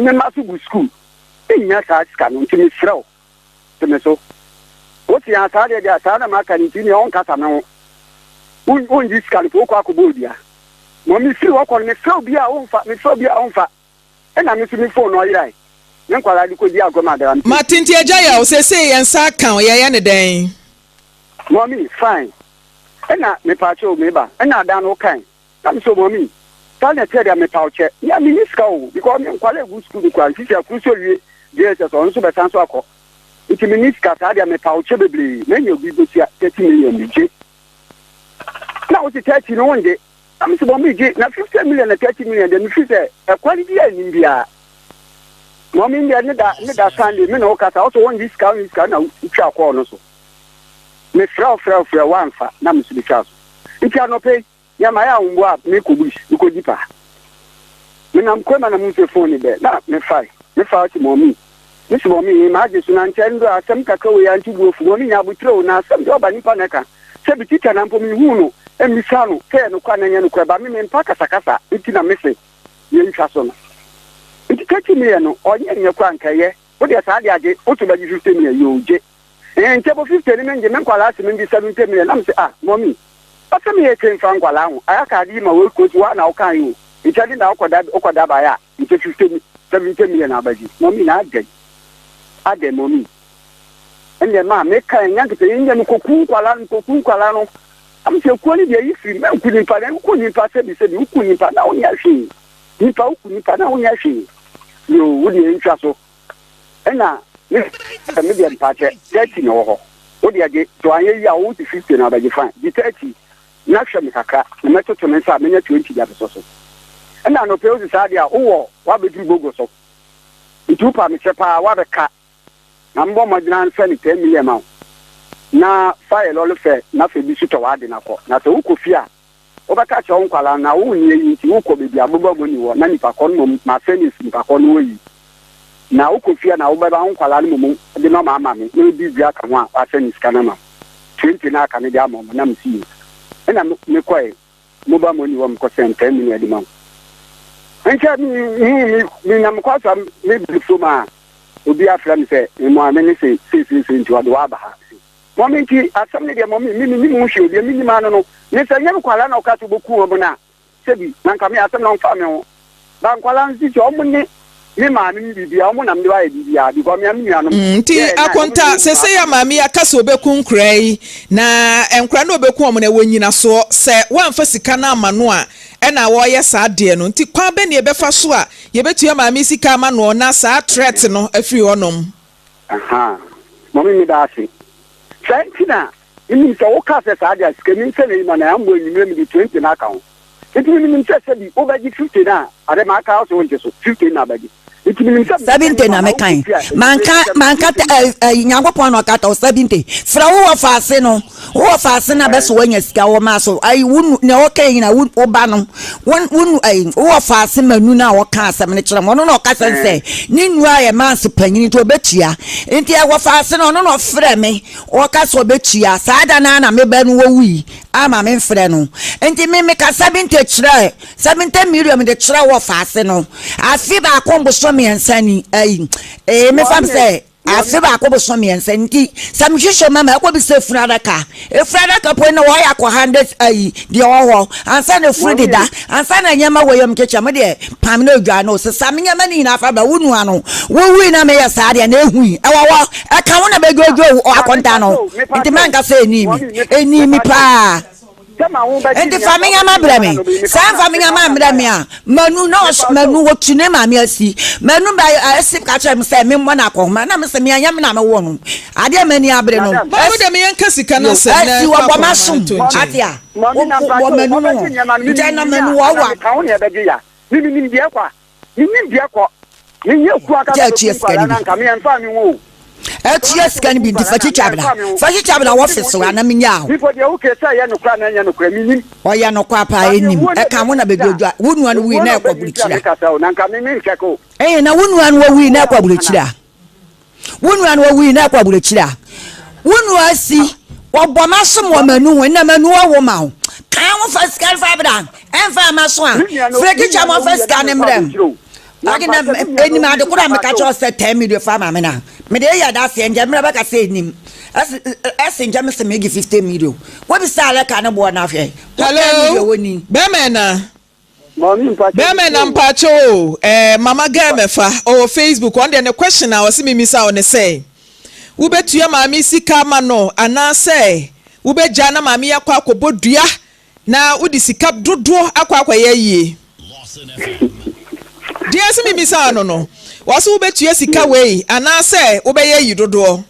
me mma so gu sukuu, mennya saa sika no, nti mesrɛ wo, te me so. Wote a saa deɛ deɛ saa na maka no nti nea ɔnkasa me ho. Wongye sika no po wokɔ akɔbɔ odua. Mɔ mefiri hɔ kɔ no mefrɛ obi a womfa mefrɛ obi a womfa. Ɛna me nso me phone no ɔyerae. Me nkwadaa de kɔdi agorɔ ma adara mpo. Mate nti agya yaw seesei yɛn nsa aka wo yɛyɛ no dɛn? Mummy, fine. Ɛna mepaakyɛw meba. Ɛna adan no wokae. Na me so mummy, saa na ɛteɛ deɛ mepaw kyɛ. Me a menni sika o because me nkwadaa egu sukuu no koraa no sisi akuru so awie JSS ɔno nso bɛsan so akɔ. Nti menni sika saa deɛ mepaw kyɛ bebree. Manya obi bɛtua 30 million megye. Na wo se 30 no wongye. Na me se mummy gye na 50 million na 30 million deɛ mefiri sɛ ɛkwan biara nnim biara. Mummy deɛ ne da ne da Sunday me ne wo kasa wo so wongye sika wongye sika na wotwa kɔɔ no so. Mefrɛ wo frɛ wo frɛ wo woamfa na me nso metwaa so. Nti anɔpa yi, nea mayɛ ahomboa a mekɔ bush mekɔdi paa. Menam kwan mu a na mehu sɛ phone no bɛ na mefae. Mefae ɔse mummy. Mese mummy ee magye so na nkyɛ ndɔ asɛm kakra wei a nti bo afu. Mummy nya aboterɛ o na asɛm deɛ ɔba nipa na ɛka. Sɛ bi teacher na mpo menhuu no mmisaa no sɛ ɛyɛ nokorɛ anaa ɛnyɛ nokorɛ but me mempɛ akasakasa nti na mese yɛntwa so no. Nti 30 million no ɔnyɛ nyɛ koraa nka ɛyɛ. Wodeɛ saa deɛ agye woto bɛgye 50 million yoo gye. Eeh nkyɛ bo 50 no mengye me nkwadaa se mengye 70 million na mese ah mummy ɔse meyɛ twe mfa nkwadaa ho ayɛ aka ade yi ma wei kosi woa na wokae o nkyɛ de na wokɔda wokɔda baeɛ a nkyɛ 50 70 million abɛgye mummy na adɛn adɛn mummy ɛndeɛ maa meka ɛnya nkete ɛndeɛ mekɔku nkwadaa no mekɔku nkwadaa no na mese kuo no deɛ yi firi mɛnku nipa na woku nipa sɛbi sɛbi woku nipa na wonyɛ hwee nipa woku nipa na wonyɛ hwee yoo wodeɛ ntwa so Ɛna me sɛ me deɛ mpakyɛ 30 na ɛwɔ hɔ wo deɛ gye sɛ wanyɛ yie a wo de 50 na abɛgye fine gye 30 na hwɛ me kakra na mɛtoto me nsa a mɛnya 20 de abɛsɔ so ɛna anɔpɛ wo si saa deɛ a wowɔ wabɛduru bogo so nti wopa mekyɛ paa wabɛka na mbɔ mmɔdena ansa ne 10 million ma wo na fa yɛ lɔre fɛ na fɛ bi so tɔ w'ade na kɔ na sɛ wokɔ fie a Wobɛka akyerɛ wo nkwadaa no, na wonni eyi nti wokɔ baabi a aboba mu nni hɔ, na nipa korɔ no mmom masɛne asi nipa korɔ no hɔ yi. Na wokɔ fie a na wobɛba wo nkwadaa no mmom de nɔma ama me, na ebi dua ka ho a wasɛne sika no ama wo. 20 no aka no de ama wɔn, na mesi yie. Ɛna me mekɔe, mobile money hɔ mekɔsɛn 10 million de ma wo. Nkyɛ me me me menam kɔ so a mebiri fam a obi afrɛ me sɛ mmoa me ne se seeseesei nti ɔde wo aba ha. Mɔmi nti asɛm no deɛ mɔmi me menim ho hwee o deɛ menim ara no no me sɛ nyɛ nkwadaa na ɔka sɛ ɔbɛku wɔn no a sɛbi na nka me asɛm no ɔmfa me ho ba nkwadaa no sisi wɔn ne me maame ne biribiara wɔn na mede ayɛ biribiara because me a me nuanom Nti yɛyɛ nan wɔn akonta na ɛwu sesei a aka maame yi aka sɛ ɔbɛku nkoraa yi na nkoraa no a ɔbɛku wɔn no ɛwɔ nyinasoɔ sɛ woamfa sika no amma no a ɛna wɔyɛ saa adeɛ no nti kwan bɛn na yɛbɛfa so a yɛbɛtua maame yi sika ama noɔ na saa threat no afiri hɔnom? Ahaa mummy meda ase. Saa nti na menim sɛ wokaa sɛ saa deɛ a sikani nsɛ na yi ma na ambo anwummerɛ mede 20 no aka ho. Nti menim sɛ sɛbi wobɛgye 50 no a ade ma aka wo so wonte so 50 no na abɛgye. Nti menim sɛ mede 70 sɛne ma na na mekan wokɔ fie a anwummerɛ manka sɛ manka 20 no. Nyankopɔn na ɔkata wo 70 frɛ wo wɔ faase no Wo wɔ faase na bɛso wanya sika wɔ maa so ayi wo nu nea ɔka yi nyina wo wo ba no wo wo nu ayi wo wɔ faase ma nu na ɔka asɛm no kyerɛ mo ɔno na ɔka sɛ sɛ ne nua yɛ manse panyin nti ɔbɛtua nti ɛwɔ faase no ɔno na ɔfrɛ me ɔka sɛ ɔbɛtua saa da no na me ba no wɔwui ama me mfrɛ no nti me meka 70 kyerɛ 70 million de kyerɛ wɔ faase no afe baako boso mmiɛnsa ni ayi ee mefa sɛ Afe baako bosom mmiɛnsa nti sɛ mehwehwɛ mu a mɛkɔ bisa efunu adaka. Efunu adaka po na wɔyɛ akɔ hundred ayi deɛ ɔwɔ hɔ ansa na efunu deda ansa na nneɛma wɔ yam kyekyɛ mo deɛ pam na odwa no sesa me nneɛma no nyinaa fa ba wo nua no wowui na meyɛ saa deɛ na ehui ɛwɔ hɔ ɛka ho na bɛdwodwo akɔnta no nti manka sɛ ɛnii me ɛnii me paa. Enti fa me nyama brɛ me. Sɛ amfa me nyama ammrɛ me a, Manu na ɔs Manu wɔtu ne maame asi. Manu ba asi ka kyerɛ me sɛ memmɔ no akɔnhoma na mese me ɛnyɛ me na mewoo no. Adeɛ a m'ani abere no. Manu deɛ me yɛnka sika no Yo, asɛm na asi ɛmfa wɔbɔ akɔnhoma no m'asom nto nkyɛn. ate a wɔ Manu no ho. Nkyɛn na Manu wɔwa. Mennim deɛ kɔ. Menyɛ kuo aka Gya sɛ atua bɛku sika no nkwadaa no bi. anka me ɛmfaa me ho o. Atua sika no bi nti fa kyikya bra. Fa kyikya bra wɔ fese hɔ ana menyaa wo. Nipo deɛ woke sɛ ɛyɛ nokorɛ anaa ɛnyɛ nokorɛ mennim. Ɔyɛ nokwa paa Ba me ɛnim. ewuo no Ɛka ho na ɛbɛdi nti a bɛdwodwa. Wo nua no wui ewuo na no ɛkɔ ɛbɛdi nti a aburukyire a. mekasa o na nka me menkyɛke o. Ɛɛ na wo nua no ɔwui na ɛkɔ aburukyire a. Wo nua no ɔwui na ɛkɔ aburokyire a, wo nua asi ɔbɔ m'asom wɔ m'anu ho ɛnna m'anu ɔwo ma wo. Kan ho fa sika no fa bra ɛmfa ama so a frɛ tikya ma ɔfa sika no mbrɛ m. Ɔde na enim ade koro a meka kyerɛ sɛ 10 million fa ma me na mede yɛ adaseɛ nkyɛ mmerɛ bɛka sɛ enim. Ɛse ɛse nkyɛ mese megye 50 million. Wobisa alɛka ne boɔ no ahwɛ. Wo 10 Hello, million wɔ ni. bɛrima ɛna. Mami mpakyɛ Bɛrima metie ɛna o. mpakyɛ o. Eh, Mama Girl mɛfa ɔwɔ Facebook. Ɔno deɛ ne question a ɔse mimisa wo ne sɛ, wobɛtua maame sika ama no anaasɛ wobɛgya na maame yi akɔ akɔbɔ dua na wode sika dodoɔ akɔ akɔyɛ ayie? Deɛ ɛsɛ mimisa no, wɔse wobɛtua sika wei anaasɛ wobɛyɛ ayi dodoɔ?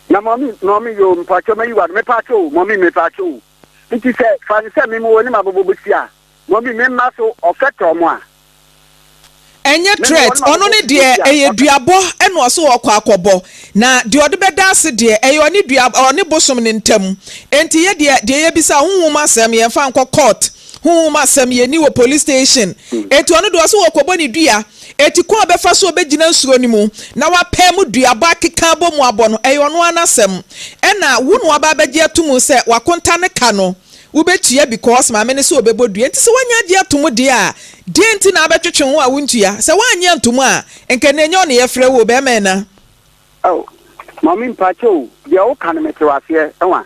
Na mami, mami yo mpakyɛ mayi wa no mepakyɛ o, mami mepakyɛ o. Nti sɛ fa no sɛ me mewɔ ne mabobɔ besi a, mami me mma so ɔfɛtɛ ɔmo a. Ɛnyɛ Me mewɔ threat, ne ɔno mabobɔ ne besi deɛ a, ɛyɛ ɔfɛ. duabɔ ɛna ɔso ɔkɔ akɔbɔ, na deɛ ɔde bɛda ase deɛ ɛyɛ ɔne dua ɔne bosom no ntam. Enti yɛ deɛ deɛ yɛbisa honhom asɛm yɛmfa nkɔ court, honhom asɛm yɛnni wɔ police station. Enti ɔno deɛ ɔse ɔkɔbɔ ne dua, enti kwan a ɔbɛfa so ɔbɛgyina nsuo no mu na wapae mu duabɔ akeka abɔ mu abɔ no ɛyɛ ɔno ara n'asɛm. Ɛna wo na waba abɛgye ato mu sɛ wakonta ne ka no wobɛtua because maame no sɛ ɔbɛbɔ dua nti sɛ woanya agye ato mu deɛ a deɛn nti na abɛtwetwe ho a wontua? Sɛ woannye anto mu a nka ɛnɛ ɛnyɛ wo na yɛfrɛ wo o bɛrima ɛna. Oh mummy mpakyɛ o deɛ woka no mete waseɛ ɛwa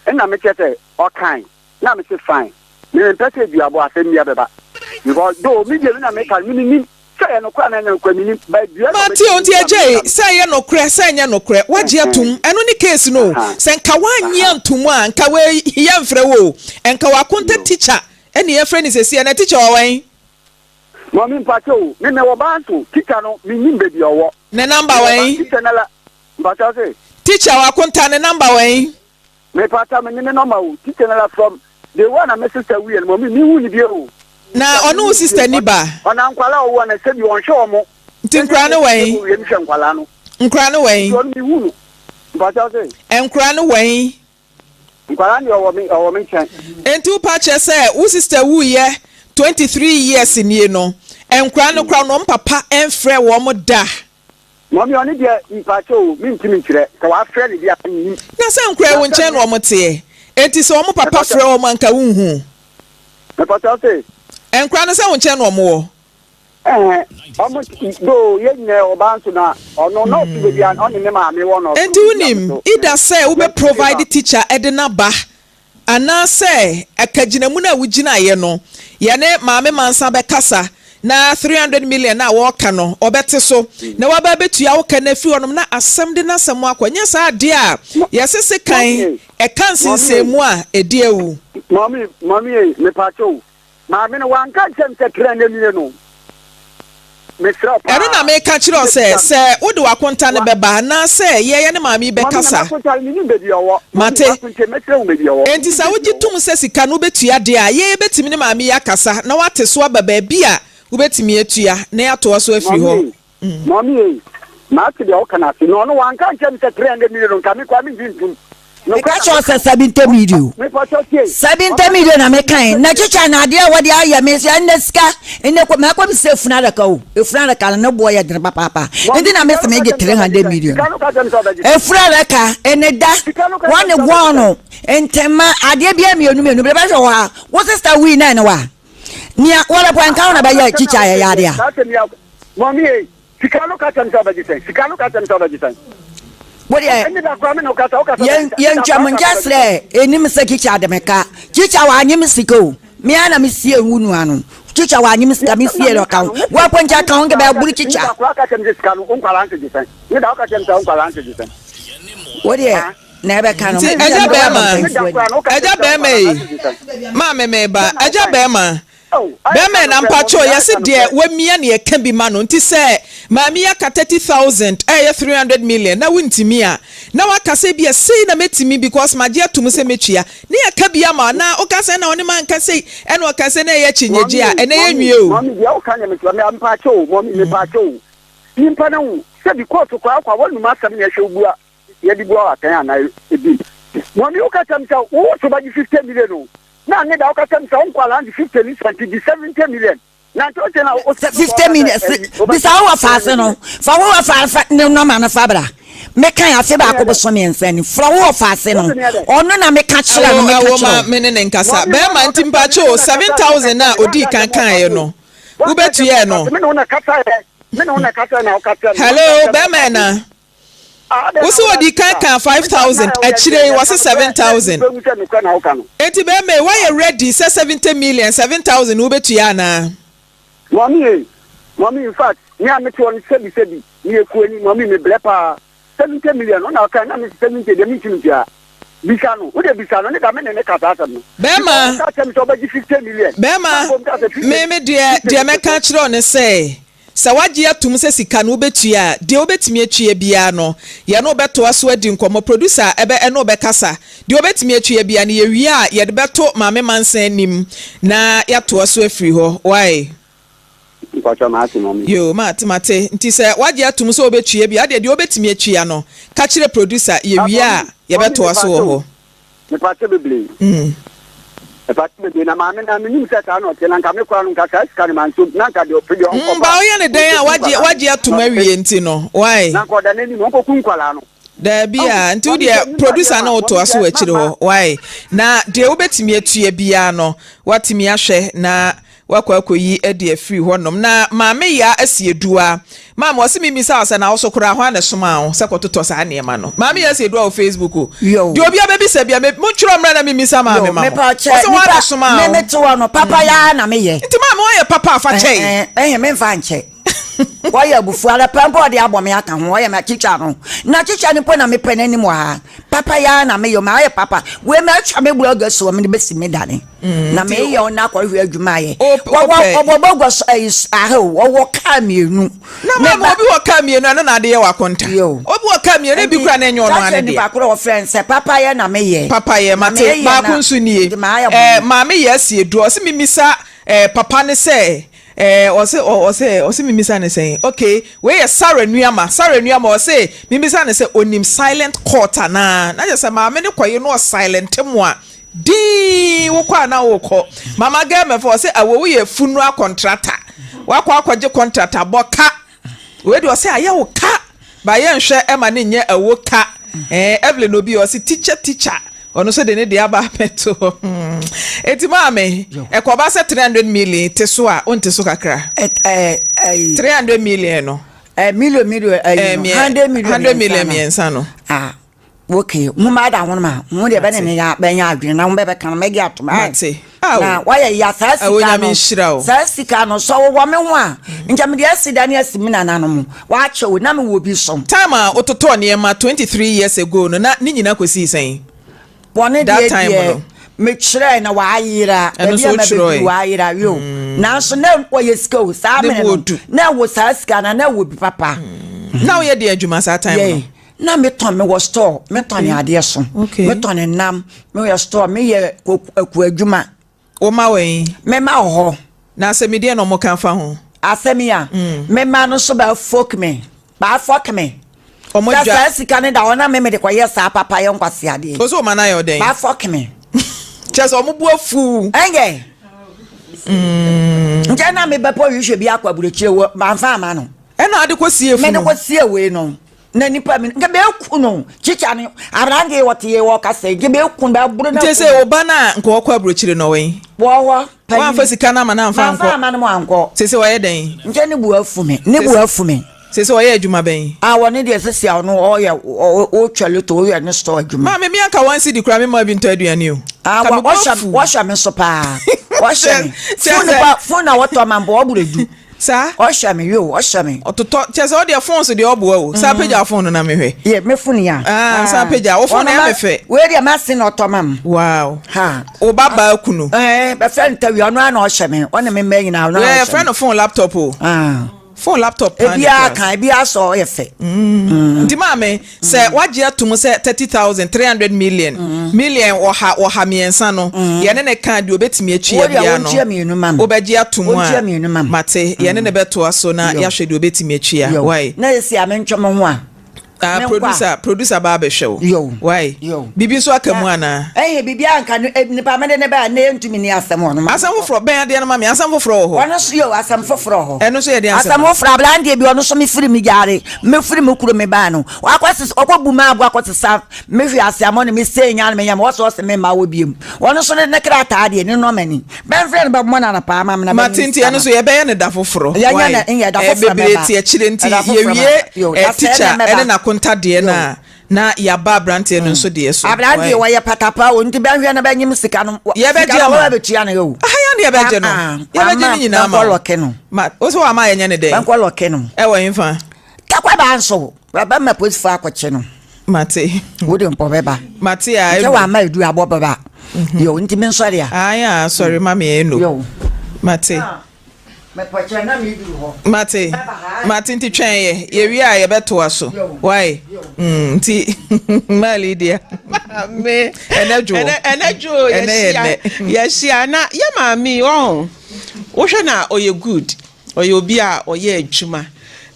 ɛna mekyɛ sɛ ɔkan na mese fine me mempɛ sɛ duabɔ asɛm bia bɛba because though me deɛ me na meka no me menim sɛ ɛyɛ nokorɛ anaa ɛnyɛ nokorɛ menim but dua na Mate o ɔbɛtumi nti dua agyei meka no. sɛ ɛyɛ nokorɛ sɛ ɛnyɛ nokorɛ woagye atom ɛno ne case no o sɛ nka woannye antom a nka wei yɛmfrɛ wo o nka wakonta teacher ɛne yɛfrɛ no sesie ɛnɛ teacher wɔ wɛn? Mummy mpakyɛ o me mewɔ baa nso teacher no mennim baabi a ɔwɔ Ne number mewɔ baa wɛn? teacher no la mpakyɛ wo se. Teacher wakonta ne number wɛn? Mepata me ne ne nɔma o teacher no la from day one a me sister wuiɛ no mummy menhu no bio o. Na ɔne wo sister ni ba? Ɔna nkwalaa a ɔwɔ no sɛbi ɔnhwɛ ɔmo. Nti nkoraa no wɛn? Wiem hwɛ nkwalaa no. Nkoraa no wɛn? Nti ɔno mehu no. Mpakyɛ wo se? Nkoraa no wɛn? Nkwadaa no deɛ ɔwɔ me ɔwɔ me nkyɛn. Nti wo pa kyerɛ sɛ wo sister wuiɛ 23 years nie no nkoraa no koraa no wɔn papa nfrɛ wɔn da? Mummy ɔno deɛ mpakyɛ o mentumi nkyerɛ sɛ wafrɛ no deɛ a mennim. Na sɛ nkoraa yi wo nkyɛn na wɔn teɛ enti sɛ wɔn papa frɛ wɔn a nka wonhu? Mepakyɛ wo se? Nkoraa no sɛ wo nkyɛn na wɔn wɔ? Ɛhɛn, ɔmo though yɛn nyinaa yɛ ɔbaa nso na ɔno na ɔte baabi a ɔne ne maame wɔ na ɔsoro Enti baabi a me wonim nso either sɛ wobɛ yɛte provide teacher de no aba anaasɛ akagyinamu no a wogyinaeɛ no yɛne Maame Mansa bɛkasa na 300 million no a wɔreka no ɔbɛte so na waba abɛtua wo ka no afiri hɔnom na asɛm de n'asɛm akɔ. Nyɛ saa deɛ a yɛse sekan ɛka nsensɛnmu a ɛdi awu. Mummy, mummy ei, mepaakyɛw o, Maame no, wanka ankyerɛ me sɛ kra na mie no. Mesrɛ wo Ɛno na paa. meka kyerɛ wo sɛ, Wobɛbisa me. sɛ wode w'akonta no Wa. bɛba, anaasɛ yɛ yɛne maame yi Maame, na bɛkasa. m'akonta no, mennim baabi a ɔwɔ. Maame, Mate. m'akonta, mɛkyerɛ wo baabi a ɔwɔ. Enti Mennim sɛ baabi wogye a ɔwɔ. tom sɛ sika no wobɛtua deɛ a, yɛ yɛbɛtumi ne maame yi akasa na woate so aba baabi a wobɛtumi atua na yɛatoa so afiri hɔ. Maame ei, maame ei, mate deɛ woka no ase. Na ɔno wanka ankyerɛ me sɛ 300 million no, nka me koraa mennye ntom. Meka kyerɛ wo sɛ 70 million. 70 million na mekae. Na kyekya na adeɛ a wɔde ayɛ me sɛ ɛnɛ sika ɛnɛ kɔ mɛkɔ me sɛ efunu adaka o. Efunu adaka no ne boɔ yɛ dene papaapa. Nti na mese megye 300 million. Efunu adaka ɛne da wɔne gɔn no ntɛma adeɛ biara mmienu mmienu bɛbɛhwɛ wɔ ha. Wo sista wui na ɛne wa. Nea wɔbɛpɔ nka wo na bɛyɛ kyikya yɛ yɛ adeɛ a. Mɔmi ei, sika no ka kyerɛ me sɛ ɔbɛgye sɛn? Sika no ka kyerɛ me sɛ ɔbɛgye sɛn? Wo deɛ, yɛntwa mo nkyɛ serɛ ɛnim sɛ kyikya de me ka. Kyikya wanye me sika o. Me ara na me sie wo nua no. Kyikya wanye me sika, me sie no ka ho. Wo nkyɛ ka ho nkɛ bɛboro kyikya. Wo deɛ, na ɛbɛka no. Nti agya bɛɛma, agya bɛɛma ei, maame meba, agya bɛɛma, bɛɛma na mpakyɛw yɛse deɛ wamia ne yɛka bi ma no, nti sɛ maame yi aka 30,000 ɛyɛ 300 million na wontumi a, na waka sɛ ebia sei na mɛtumi because magye atom sɛ mɛtua, ne yɛka bi ama wo, na woka sɛ ɛna ɔne manka sei, ɛna ɔka sei na ɛyɛ akyinnyegye a, ɛnɛ yɛnwie o. Mummy, deɛ woka deɛ mekyerɛ me mpakyɛw o, mummy mepakyɛw o, nyimpa no ho, sɛbi kɔɔto koraa wokɔ a woanum asɛm na ɛhwɛ wo bua. Yɛde bua wo atɛn anaa ebi. Mɔmi wo ka kyerɛ me sɛ wo so bɛgye 50 million o. Na ne da wo ka kyerɛ me sɛ wo nkwadaa de 50 ne sua nti gye 70 million. Na nti o kyerɛ na o sɛ 50 million bisa wo wɔ faase no fa wo wɔ faase ne nɔma no fa bra. Meka afe baako boso mmiɛnsa ni fra wo wɔ faase no ɔno na meka kyerɛ no meka kyerɛ wo. Me ne ne nkasa bɛrima nti mpakyɛ o 7000 na odii kan kaeɛ no wobɛtuaɛ no. Hello bɛrima ɛna. Wo se wɔdii kan kaa 5000, akyire yi wɔse 7000. Enti bɛɛma yi woayɛ ready sɛ 70 million, 7000 no wobɛtua anaa? Mummy ei, mummy infact me a mete hɔ no sɛbi sɛbi meyɛ kuani mummy me brɛ paa 70 million no na ɔkae na mese 70 deɛ mentumi ntua bisa no wode bisa no ne da me ne ne ka saa asɛm no Bɛɛma, because ɔka kyerɛ me sɛ ɔbɛgye 50 million na bɛɛma, mbom ka sɛ 50 me me deɛ 50 deɛ no mɛka so. akyerɛ wo ne sɛ, Sɛ woagye atom sɛ sika no wobɛtua a, deɛ wobɛtumi atua biara no, yɛne wo bɛtoa so adi nkɔmmɔ. Producer bɛ ɛne wo bɛkasa. Deɛ wobɛtumi atua biara no, yɛwie a, yɛde bɛto Maame Mansa anim na yɛatoa so afiri hɔ. Wai? Mpakyɛw mate mame. Yoo, mate, mate. Nti sɛ woagye atom sɛ wobɛtua bi a, wodeɛ deɛ wobɛtumi atua no, ka kyerɛ producer, Ah, yɛwie a, mame, mame yɛbɛtoa so wɔ mepakyɛw, hɔ. Mepakyɛ bebree. Mepakyɛ bebree na maame na menim sɛ saa na ɔteɛ na nka me koraa no nka saa sika no mansom na nka deɛ ɔpɛ deɛ Mm, ba ɔnkɔfa woyɛ ne dɛn a ɔnkɔku wagye nkwadaa no wagye atom na ɔde awie nti no why? na nka ɔda n'anim ɔnkɔku nkwadaa no. Daabi Ɔho a nti wo mami sɛ deɛ menim adeɛ producer ma no mami wotoa so sɛ wɔ akyire mama hɔ why? Na deɛ wobɛtumi atua biara no woatumi ahwɛ na Wakɔ akɔyi de afiri hɔ nom. Na Maame Yaa Asieduaa, Maame ɔse memmisa wo sɛ na wo so koraa hwan na ɛsomaa wo sɛ kɔtotɔ saa nneɛma no? Maame Yaa Asieduaa wɔ Facebook o. Yo. Deɛ obiara bɛbisa biara, me, montwerɛ mmra na memmisa maame Yo, ma mo. mepa kyɛ, Ɔse hwan na nipa, ɛsomaa me wo? mete hɔ no, papa yaa na meyɛ. Nti maame woayɛ papa a fa kyɛe. Ɛhɛn, ɛhɛn, memfa nkyɛ. Wɔyɛ abufuo ara pɛ mpo ɔde abɔ me aka ho, ɔyɛ me akyikya no. Na kyikya no mpo na mepɛ n'anim wɔ ha. Papa yi ara na meyɛ, mayɛ papa. Wei matwa me blɔg asi hɔ, mede bɛsi me dane. Mm, Na nti meyɛ ɔno akɔhwɛ adwuma ayɛ. Wopɛ. Ɔwɔ bɔgɔ so ɛyi aha o, ɔwɔ kaa mmienu. Na maame obi wɔ kaa mmienu ɛno na ade yɛ w'akonta. Obi wɔ kaa mmienu ebi kura na ɛnyɛ ɔno ane deɛ. Nipa koro wɔfrɛ no sɛ papa yɛ na meyɛ. Papa yɛ mate baako nso nie. Ɛɛ maame yɛ asi edu ɔsi mimisa ɛɛ papa ne sɛ Eh ɔse ɔse ɔse mimisa ne sɛn okay wei yɛ Sarah Nuama Sarah Nuama ɔse mimisa ne sɛ onim silent court anaa na kyerɛ sɛ maame ne kɔye no ɔsilent mo a dii wokɔ a na wokɔ mama gɛmɛfo ɔse awo woyɛ funeral contractor wakɔ akɔgye contract abɔ ka wei deɛ ɔse ayɛ wo ka ba yɛnhwɛ ɛma ne nyɛ awo ka eh Evelyn obi ɔse teacher teacher Ɔno nso de ne deɛ aba abɛto hɔ. Hmm. Eti maame, ɛkɔba sɛ 300 million te so a, wonte so kakra? 300 million no. Million million ɛyi no, 100 million 100 million mmiɛnsa no. Ah, okay. Mo ma da ho ma. Mo deɛ bɛne ne ya bɛnya adwene na mo bɛbɛka no mɛgye atom. Mate. Na wayɛ ya saa sika no. Saa sika no sɛ wowɔ me ho a, nkyɛ mede asi da ne asi me nananom. Wakyɛ o, na mewɔ bi so. Time a wototɔɔ nneɛma 23 years ago no, na ne nyina kɔsii sɛn? Bɔne That deɛ time deɛ no. mekyerɛɛ na wayera. Ɛno Baabi nso a mabɛduru wotwerɛe. wayera yo. Nanso na ɔyɛ sika o, saa Ne mene bo no. odu. Na ɛwɔ saa sika no, na ɛwɔ bi papa. Na woyɛ deɛ adwuma saa time no? Yɛ, na metɔn, mewɔ store, metɔn adeɛ so. Okay. Metɔn nam, meyɛ store, meyɛ akuo adwuma. Wo mma wɔ he? Me mma wɔ hɔ. Na asɛm yi, deɛn na wɔka fa ho? Asɛm yi a, me mma no nso bɛ folk me, bɛ afɔk me. Wɔn Sɛ adwa. saa sika no da hɔ na me mede kɔyɛ saa papa yɛ nkwaseadeɛ. O sɛ wɔn nan ayɛ wo dɛn? Bɛ afɔk me. Kyerɛ sɛ wɔn bo afu. Ɛnyɛ. Nkyɛn na me bɛpɔ hwehwɛ bi akɔ aburokyire wɔ manfa ama no. Ɛna ade kɔ sie funu. Mede kɔ sie wei no. Na nipa mi nka bɛku no kyikya no aberante yi wɔte yɛ wɔkasa yi nka bɛku no bɛboro no Nti sɛ wo ba no a nka ɔkɔ aburokyire no ɔwɛn? Wɔ hɔ panyin. Woamfa sika no ama no amfa ankɔ? Mamfa ama no mu ankɔ. Sese ɔyɛ dɛn? Nkyɛ ne bu afu me ne bu afu me. Sese ɔyɛ adwuma bɛn? Ah wɔne deɛ sese a ɔno ɔyɛ ɔtwa loto ɔyɛ ne store adwuma. Maame mi anka one cedi koraa me maa bi ntɔ aduane o. Ah Ka me bo afu. wɔhwɛ me so paa wɔhwɛ me. Phone pa phone na wɔtɔ ma mbɔ ɔboro du. Saa. Ɔhwɛ me yo, ɔhwɛ me. Ɔtotɔ, kyerɛ sɛ ɔdeɛ phone so deɛ ɔboa o. Saa pagya phone no na mehwɛ. Yɛ me phone ya. Ah, saa pagya. Wo phone na ɛyɛ me fɛ. Wei deɛ m'ase na ɔtɔ ma m. Wow. Ha. Wo ba baa kunu. Ɛɛ, bɛfrɛ no tawia, ɔno ara na ɔhwɛ me. Ɔne me mma nyinaa, ɔno ara na ɔhwɛ me. Yɛfrɛ no phone laptop o. Ah. Phone laptop paa ne Ebiara kan, ebiara sɔ ɔyɛ fɛ. Nti maame, sɛ wagye atum sɛ 30,000, 300 million, million 103 no, yɛne ne ka deɛ obetumi atua biara no, wobɛgye atum a, mate, yɛne ne bɛtoa so na yɛahwɛ deɛ obetumi atua. Wai? Na esi a mentwe mo ho a. Ah, producer, producer ba abɛhwɛ wo. Yo. Wai? Yo. Biribi nso aka mu anaa? Ɛyɛ biribi anka no eh, nipa mede ne ba ne yɛntumi ni asɛm wɔ no. Asɛm foforɔ bɛn adeɛ no ma me asɛm foforɔ wɔ hɔ. Ɔno nso yo asɛm foforɔ hɔ. Ɛno nso yɛ deɛ asɛm. Asɛm foforɔ aberanteɛ bi ɔno nso mefiri me gyaare mefiri me kuro me baa no wakɔ sesa ɔkɔ bu maa aboa kɔ sesa me hwe ase amɔ ne me sei nya ne me nyam wɔsɔ ɔsɛ me mma wɔ biem ɔno nso ne ne krataa deɛ ne nɔma ni Bɛmfrɛ no bɛbɔ no anɔpa ama me na Mate bɛnye nti ɛno nso yɛbɛyɛ no da foforɔ. Yɛnyɛ Why? no nyɛ da Eh, foforɔ bebree mɛba. te akyire nti Ɛda foforɔ yɛwie mɛba. Yo, eh, na sɛɛ teacher na ɛne mɛba. Akonta deɛ no a, na yɛaba aberanteɛ no nso deɛ so. Aberanteɛ wɔyɛ patapa o, nti bɛnhwɛ na bɛnyem sika no. Yɛbɛgye Sika no ama. wɔbɛtua no yɛ o. Aha yɛn deɛ yɛbɛgye no. Yɛbɛgye ne nyinaa ama Bɛnkɔ wo. lɔke no. Ma, wo sɛ wama yɛnyɛ ne dɛn? Bɛnkɔ lɔke no. Ɛwɔ hefa? Takwaba nso, bɛma polisifoɔ akɔkye no. Mate. Wode mpɔ bɛba. Mate a. Nkyɛ wama edu abɔ bɛba. Yo, nti me nsɔre a. Ae a, sɔre ma me eno. Yo. Mate. Mepɔkyɛ na meduru hɔ. Mate. Mate nti twɛn yɛ. Yɛwie a yɛbɛtoa so. Why? Mm, nti Mali deɛ. Maame. Ɛnɛ dwo. Ɛnɛ dwo yɛhyia. Yɛhyia na yɛ maame ɔn. Wohwɛ na ɔyɛ good. Ɔyɛ obi a ɔyɛ adwuma.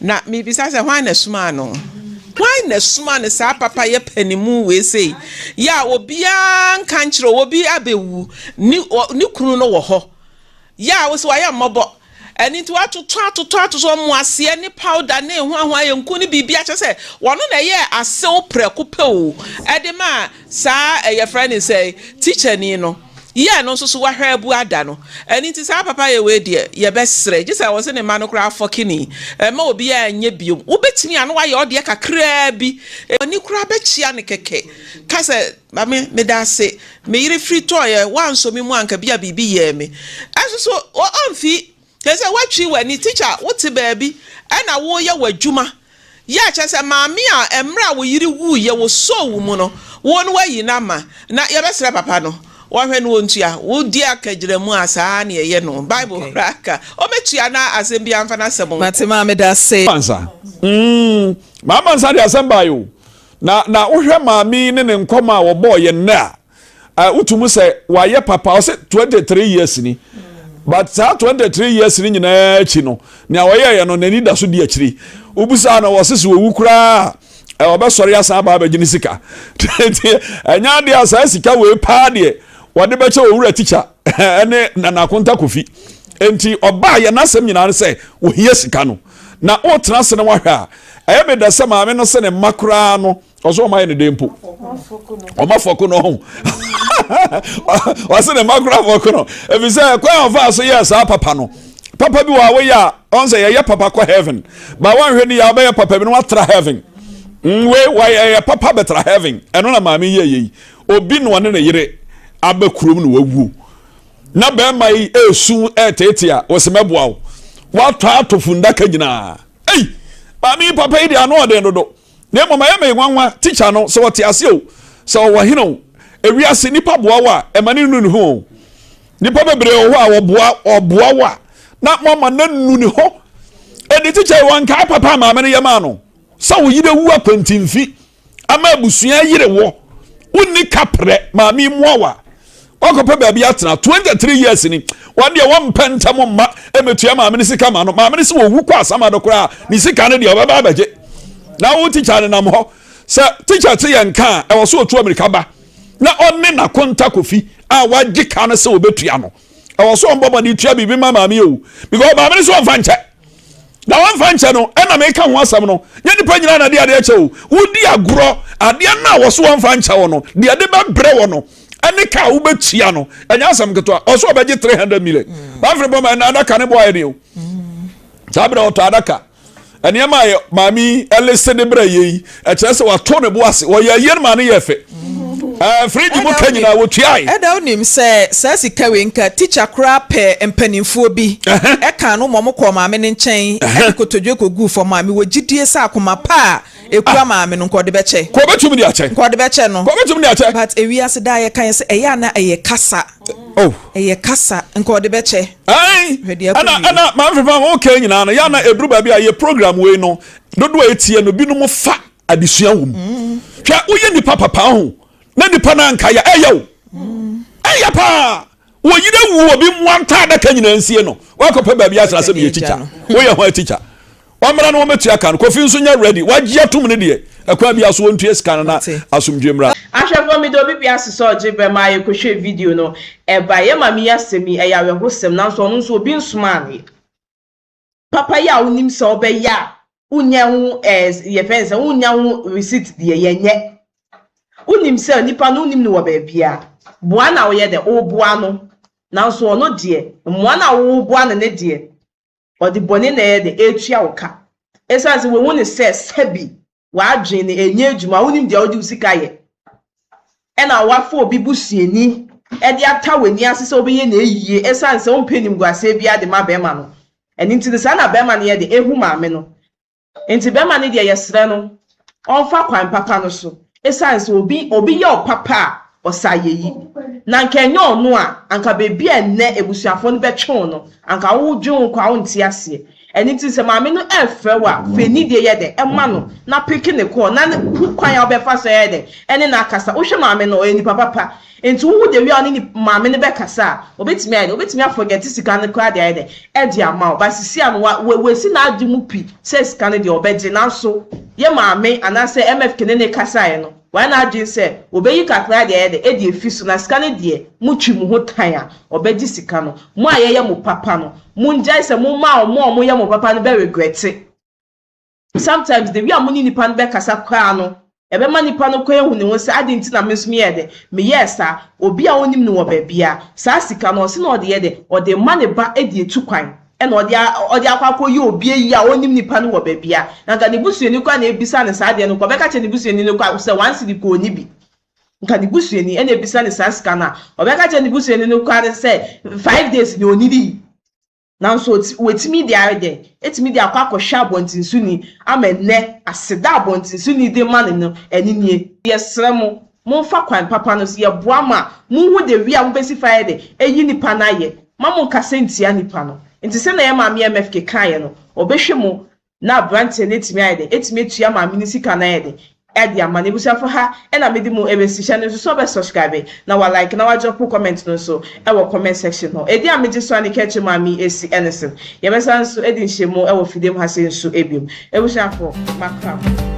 Na mebisa sɛ hwan na ɛsomaa no? Hwan na ɛsomaa no saa papayɛ panimu wei sei? Yɛ a obiara nka nkyerɛ wo, obi abɛwu, ne, ne kunu no wɔ hɔ. Yɛ a wo sɛ wayɛ mmɔbɔ. Ɛno nti watotɔ atotɔ atotɔ mmoaseɛ ne powder ne hoahoa yɛ nku ne biribi akyɛ sɛ wɔno na ɛyɛɛ asew prɛko pɛ o ɛde maa saa yɛfrɛ no sɛ tikyani no. Yɛ no nso so wahwɛ abu ada no. Ɛno nti saa papa yɛ wei deɛ yɛbɛsrɛ gye sɛ wɔse ne mma no koraa fɔkini mma obiara nyɛ biom. Wobɛtumi a na wayɛ ɔdeɛ kakraa bi. W'ani koraa bɛkyea no kɛkɛ. Ka sɛ maame meda ase me yere firi tɔeɛ woansɔ me mu a anka bi a biribi yɛɛ me. Ɛnso so ɔmfi Kyerɛ sɛ woatwi w'ani. Tikya, wote baabi na woreyɛ w'adwuma. Yɛ a kyerɛ sɛ maame a mmerɛ a wo yere wuiɛ wɔsɔɔ wo mu no, wo no woayi no ama. Na yɛbɛsrɛ papa no ɔnhwɛ na ɔntua. Wodi akagyinamu a saa ara na yɛyɛ no. Bible koraa ka. Ɔmmɛtua na asɛm biara mfa n'asɛm nkɔ. Mate maame dase. Mansa mm Maame Mansa de asɛm baeɛ o. Na na wohwɛ maame yi ne ne nkɔmmɔ a wɔbɔɔ yɛ nnɛ a, wotu mu sɛ wayɛ papa. Ɔsɛ 23 years ni, but saa 23 years ni nyinaa akyi no, nea ɔyɛeɛ no n'ani da so di akyiri. Wobisaa no, wɔse sɛ owu koraa a ɔbɛsɔre asan aba abɛgye ne sika. Nti ɛnyɛ adeɛ a saa sika wei paa deɛ wɔde bɛkyɛ owura tikya ɛne Nana Akonta Kofi. Nti ɔbaa yɛ n'asɛm nyinaa no sɛ ohia sika no. Na wotena ase na wahwɛ a, ɛyɛ me dɛ sɛ maame no sɛ ne mma koraa no ɔsɛ ɔma yɛ ne den mpo, ɔma fɔko no ho, ɔsɛ ne mma koraa fɔko no, efisɛ kwan a ɔfaa so yɛɛ saa papa no, papa bi wɔ a woyɛ a ɔn sɛ yɛyɛ papa kɔ heaven ba wɔnhwɛ ni yɛ ɔbɛyɛ papa bi no watra heaven. Wei wɔyɛ papa bɛtra heaven. Ɛno na maame yɛ yɛ yi. Obi na ɔne ne yere aba kurom na wawuo na bɛrima yi esu ɛɛteetee a wɔsɛ mɛboa wo watɔ ato fundaka nyinaa. Ei, maame yi papa yi deɛ ano ɔden dodo. Na mmom ɛyɛ me nwanwa, tikya no, sɛ ɔte ase o, sɛ ɔwɔ hene o, ewiase nipa boa wo a, ɛma ne nnu ne ho o. Nipa bebree wɔ hɔ a wɔboa, ɔboa wo a, na moama no anu ne ho. Ɛdi tikya yi wɔnkae papa a maame no yɛ maa no, sɛ wo yere wu akwantimfi ama abusua yere wɔ, wonni kaprɛ, maame yi mmoa wo a, wakɔpɛ baabi atena 23 years ni. Wɔn deɛ wɔmpɛ ntɛm mma ɛmɛtua maame no sika ma no. Maame no sɛ wɔwu kɔ asamado koraa, ne sika no deɛ ɔbɛba abɛgye. Na wo tikya no nam hɔ sɛ tikya te yɛn nka a, ɛwɔ so ɔtu amirika ba na ɔne n'akonta Kofi a wagye ka no sɛ wɔbɛtua no. Ɛwɔ so ɔmbɔ mmɔden tua biribi ma maame o, because maame no sɛ ɔmfa nkyɛ na wɔmfa nkyɛ no. Ɛna meka ho asɛm no, nyɛ nipa nyinaa na de adeɛ kyɛ o. Wodi agorɔ, adeɛ no a wɔso wɔmfa nkyɛ wɔ no deɛ de bɛbrɛ wɔ no ɛne ka a wobɛtua no ɛnyɛ asɛm ketewa. Ɔso ɔbɛgye 300 million. Bafere bɔ ma ɛna adaka ne boa yɛ deɛ o. Saa berɛ ɔtɔ adaka nneɛma a maame yi ɛlese de brɛ yɛ yi, ɛkyerɛ sɛ wato ne bo ase, wɔyɛ ayie no maa no yɛ fɛ. Firiji mu ka nyinaa wɔtuae. Ɛda wonim sɛ saa sika wei nka tikya koraa pɛ mpanimfoɔ bi ɛka no ma ɔmo kɔɔ maame no nkyɛn ɛde kotodwe kɔguu fam a, mewɔ gyidie sɛ akoma pa a ɛkura maame no nka ɔde bɛkyɛ. Kɔ ɔbɛtumi de akyɛ. Nka ɔde bɛkyɛ no. Kɔ ɔbɛtumi de akyɛ. But ewiase daa yɛka yɛ sɛ ɛyɛ a na ɛyɛ kasa. Oh. Ɛyɛ kasa nka ɔde bɛkyɛ. Ɛn Hwɛ deɛ ɛna akɔ wie. Ɛna maame fɛfɛ wɔn kɛn nyinaa no yɛ ana eduru baabi a yɛ program wei no dodoɔ a etie no binom fa adesua wɔ mu. Hwɛ, woyɛ nipa papa ho na nipa no anka yɛ ɛyɛ o, ɛyɛ paa. Wɔ yere wu obi mmoa nta adaka nyinaa nsie no, wakɔpɛ baabi asra sɛ meyɛ tikya. Woyɛ ho tikya, wɔmmra na wɔmmɛtua ka no. Kofi nso nyɛ ready, wagye atom no deɛ, ɛkwan bi so wɔntua sika no na asomdwe mmra. Ahwɛfoɔ, meda obi biara ase sɛ ɔgye berɛ maa yɛkɔhwɛɛ video no. Ɛbaeɛ yɛ maame yi asɛm yi, ɛyɛ awerɛhosɛm, nanso ɔno nso obi nsomaa no yɛ. Papa yi a wonim sɛ wobɛyɛ a wonnya ho ɛɛ yɛfrɛ no sɛ wonnya ho receipt deɛ, yɛnyɛ. Wonim sɛ nipa no wonim no wɔ baabiara. Boa na woyɛ dɛ, woboa no. Nanso ɔno deɛ, mmoa no a woboa no no deɛ, ɔde bɔne na ɛyɛ dɛ, ɛretua wo ka. Ɛsiane sɛ wahu no sɛ sɛbi. W'adwene no ɛnyɛ adwuma, wonim deɛ wode wo sika yɛ. Ɛna woafa obi busuani de ata w'ani ase sɛ wobɛyɛ no ayie ɛsiane sɛ wompɛ animguaseɛ biara de ma bɛrima no. Ɛno nti no saa na bɛrima no yɛ de ɛhu maame no. Nti bɛrima no deɛ yɛsrɛ no ɔmfa kwan papa no so ɛsiane sɛ obi obi yɛ wo papa a ɔsɛ ayɛyi. Na anka ɛnyɛ ɔno a anka baabi a ɛnnɛ abusuafoɔ no bɛtwe wo no anka wodwen wo kɔ a wonte aseɛ. Ɛno nti sɛ maame no ɛrefrɛ wo a, fa anidie yɛ dɛn? Ma no, na peke ne call, na hu kwan a wobɛfa so ayɛ dɛn? Ɛne no akasa. Wohwɛ maame no, ɔyɛ nipa papa. Nti wohu the way a ɔne ne maame no bɛkasa a, ɔbɛtumi ayɛ dɛn? Ɔbɛtumi afɔgɛte sika no koraa de ayɛ dɛn? Ɛde ama wo. But sisi ano, wa, wa, wasi n'adwene mu pi sɛ sika no deɛ ɔbɛgye. Nanso yɛ maame anaasɛ MFK ne no kasaeɛ no, wayɛ n'adwene sɛ ɔbɛyi kakra de ayɛ dɛn? Ɛde afi so. Na sika no deɛ, motwi mo ho tan a, ɔbɛgye sika no. Mo a yɛyɛ mo papa no, mongyae sɛ moma wɔn a wɔyɛ mo papa no bɛ regrɛte. Sometimes the way a mo ne nipa no bɛkasa koraa no, ɛbɛma nipa no koraa ahu ne ho sɛ adɛn nti na me nso meyɛɛ dɛn? Meyɛɛ saa. Obi a ɔnnim no wɔ baabiara, saa sika no ɔse na ɔde yɛ dɛn? Ɔde rema ne ba de atu kwan ɛna ɔde ɔde akɔ akɔyɛ obi ayi a ɔnnim nipa no wɔ baabiara. Na anka ne busuani koraa na ɛrebisa no saa adeɛ no, nka ɔbɛka akyerɛ ne busuani no koraa sɛ one cedi koraa ɔnni bi. Nka ne busuani na ebisa no saa sika no a, ɔbɛka akyerɛ ne busuani no koraa no sɛ five days na ɔnnidii. Nanso watumi de ayɛ dɛn? Atumi de akɔ akɔhwɛ abɔntensoni ama ɛnnɛ aseda a abɔntensoni de ma no no, ɛno nie. Yɛsrɛ mo, momfa kwan papa no so. Yɛboa mo a, monhu the way a mobɛsi fa ayɛ dɛn? Ayi nipa no ayɛ. Mma monnkasa nntia nipa no. Nti sɛnea yɛn maame MFK kaeɛ no, ɔbɛhwɛ mu Na abranteɛ no atumi ayɛ dɛn? Atumi atua maame no sika no ayɛ dɛn? Ɛde ama no. Abusuafo ha na mede mo ɛbɛsi. Hyɛ no nso sɛ wobɛ subscribe na wa like na wa drop comment no nso ɛwɔ comment section hɔ. Ɛdin a megye so a ne kɛkyɛ maame yi ɛsi ɛne sen. Yɛbɛsan nso adi nhyɛmu ɛwɔ fidiem ha sei nso ɛbiom. Abusuafo makra mo.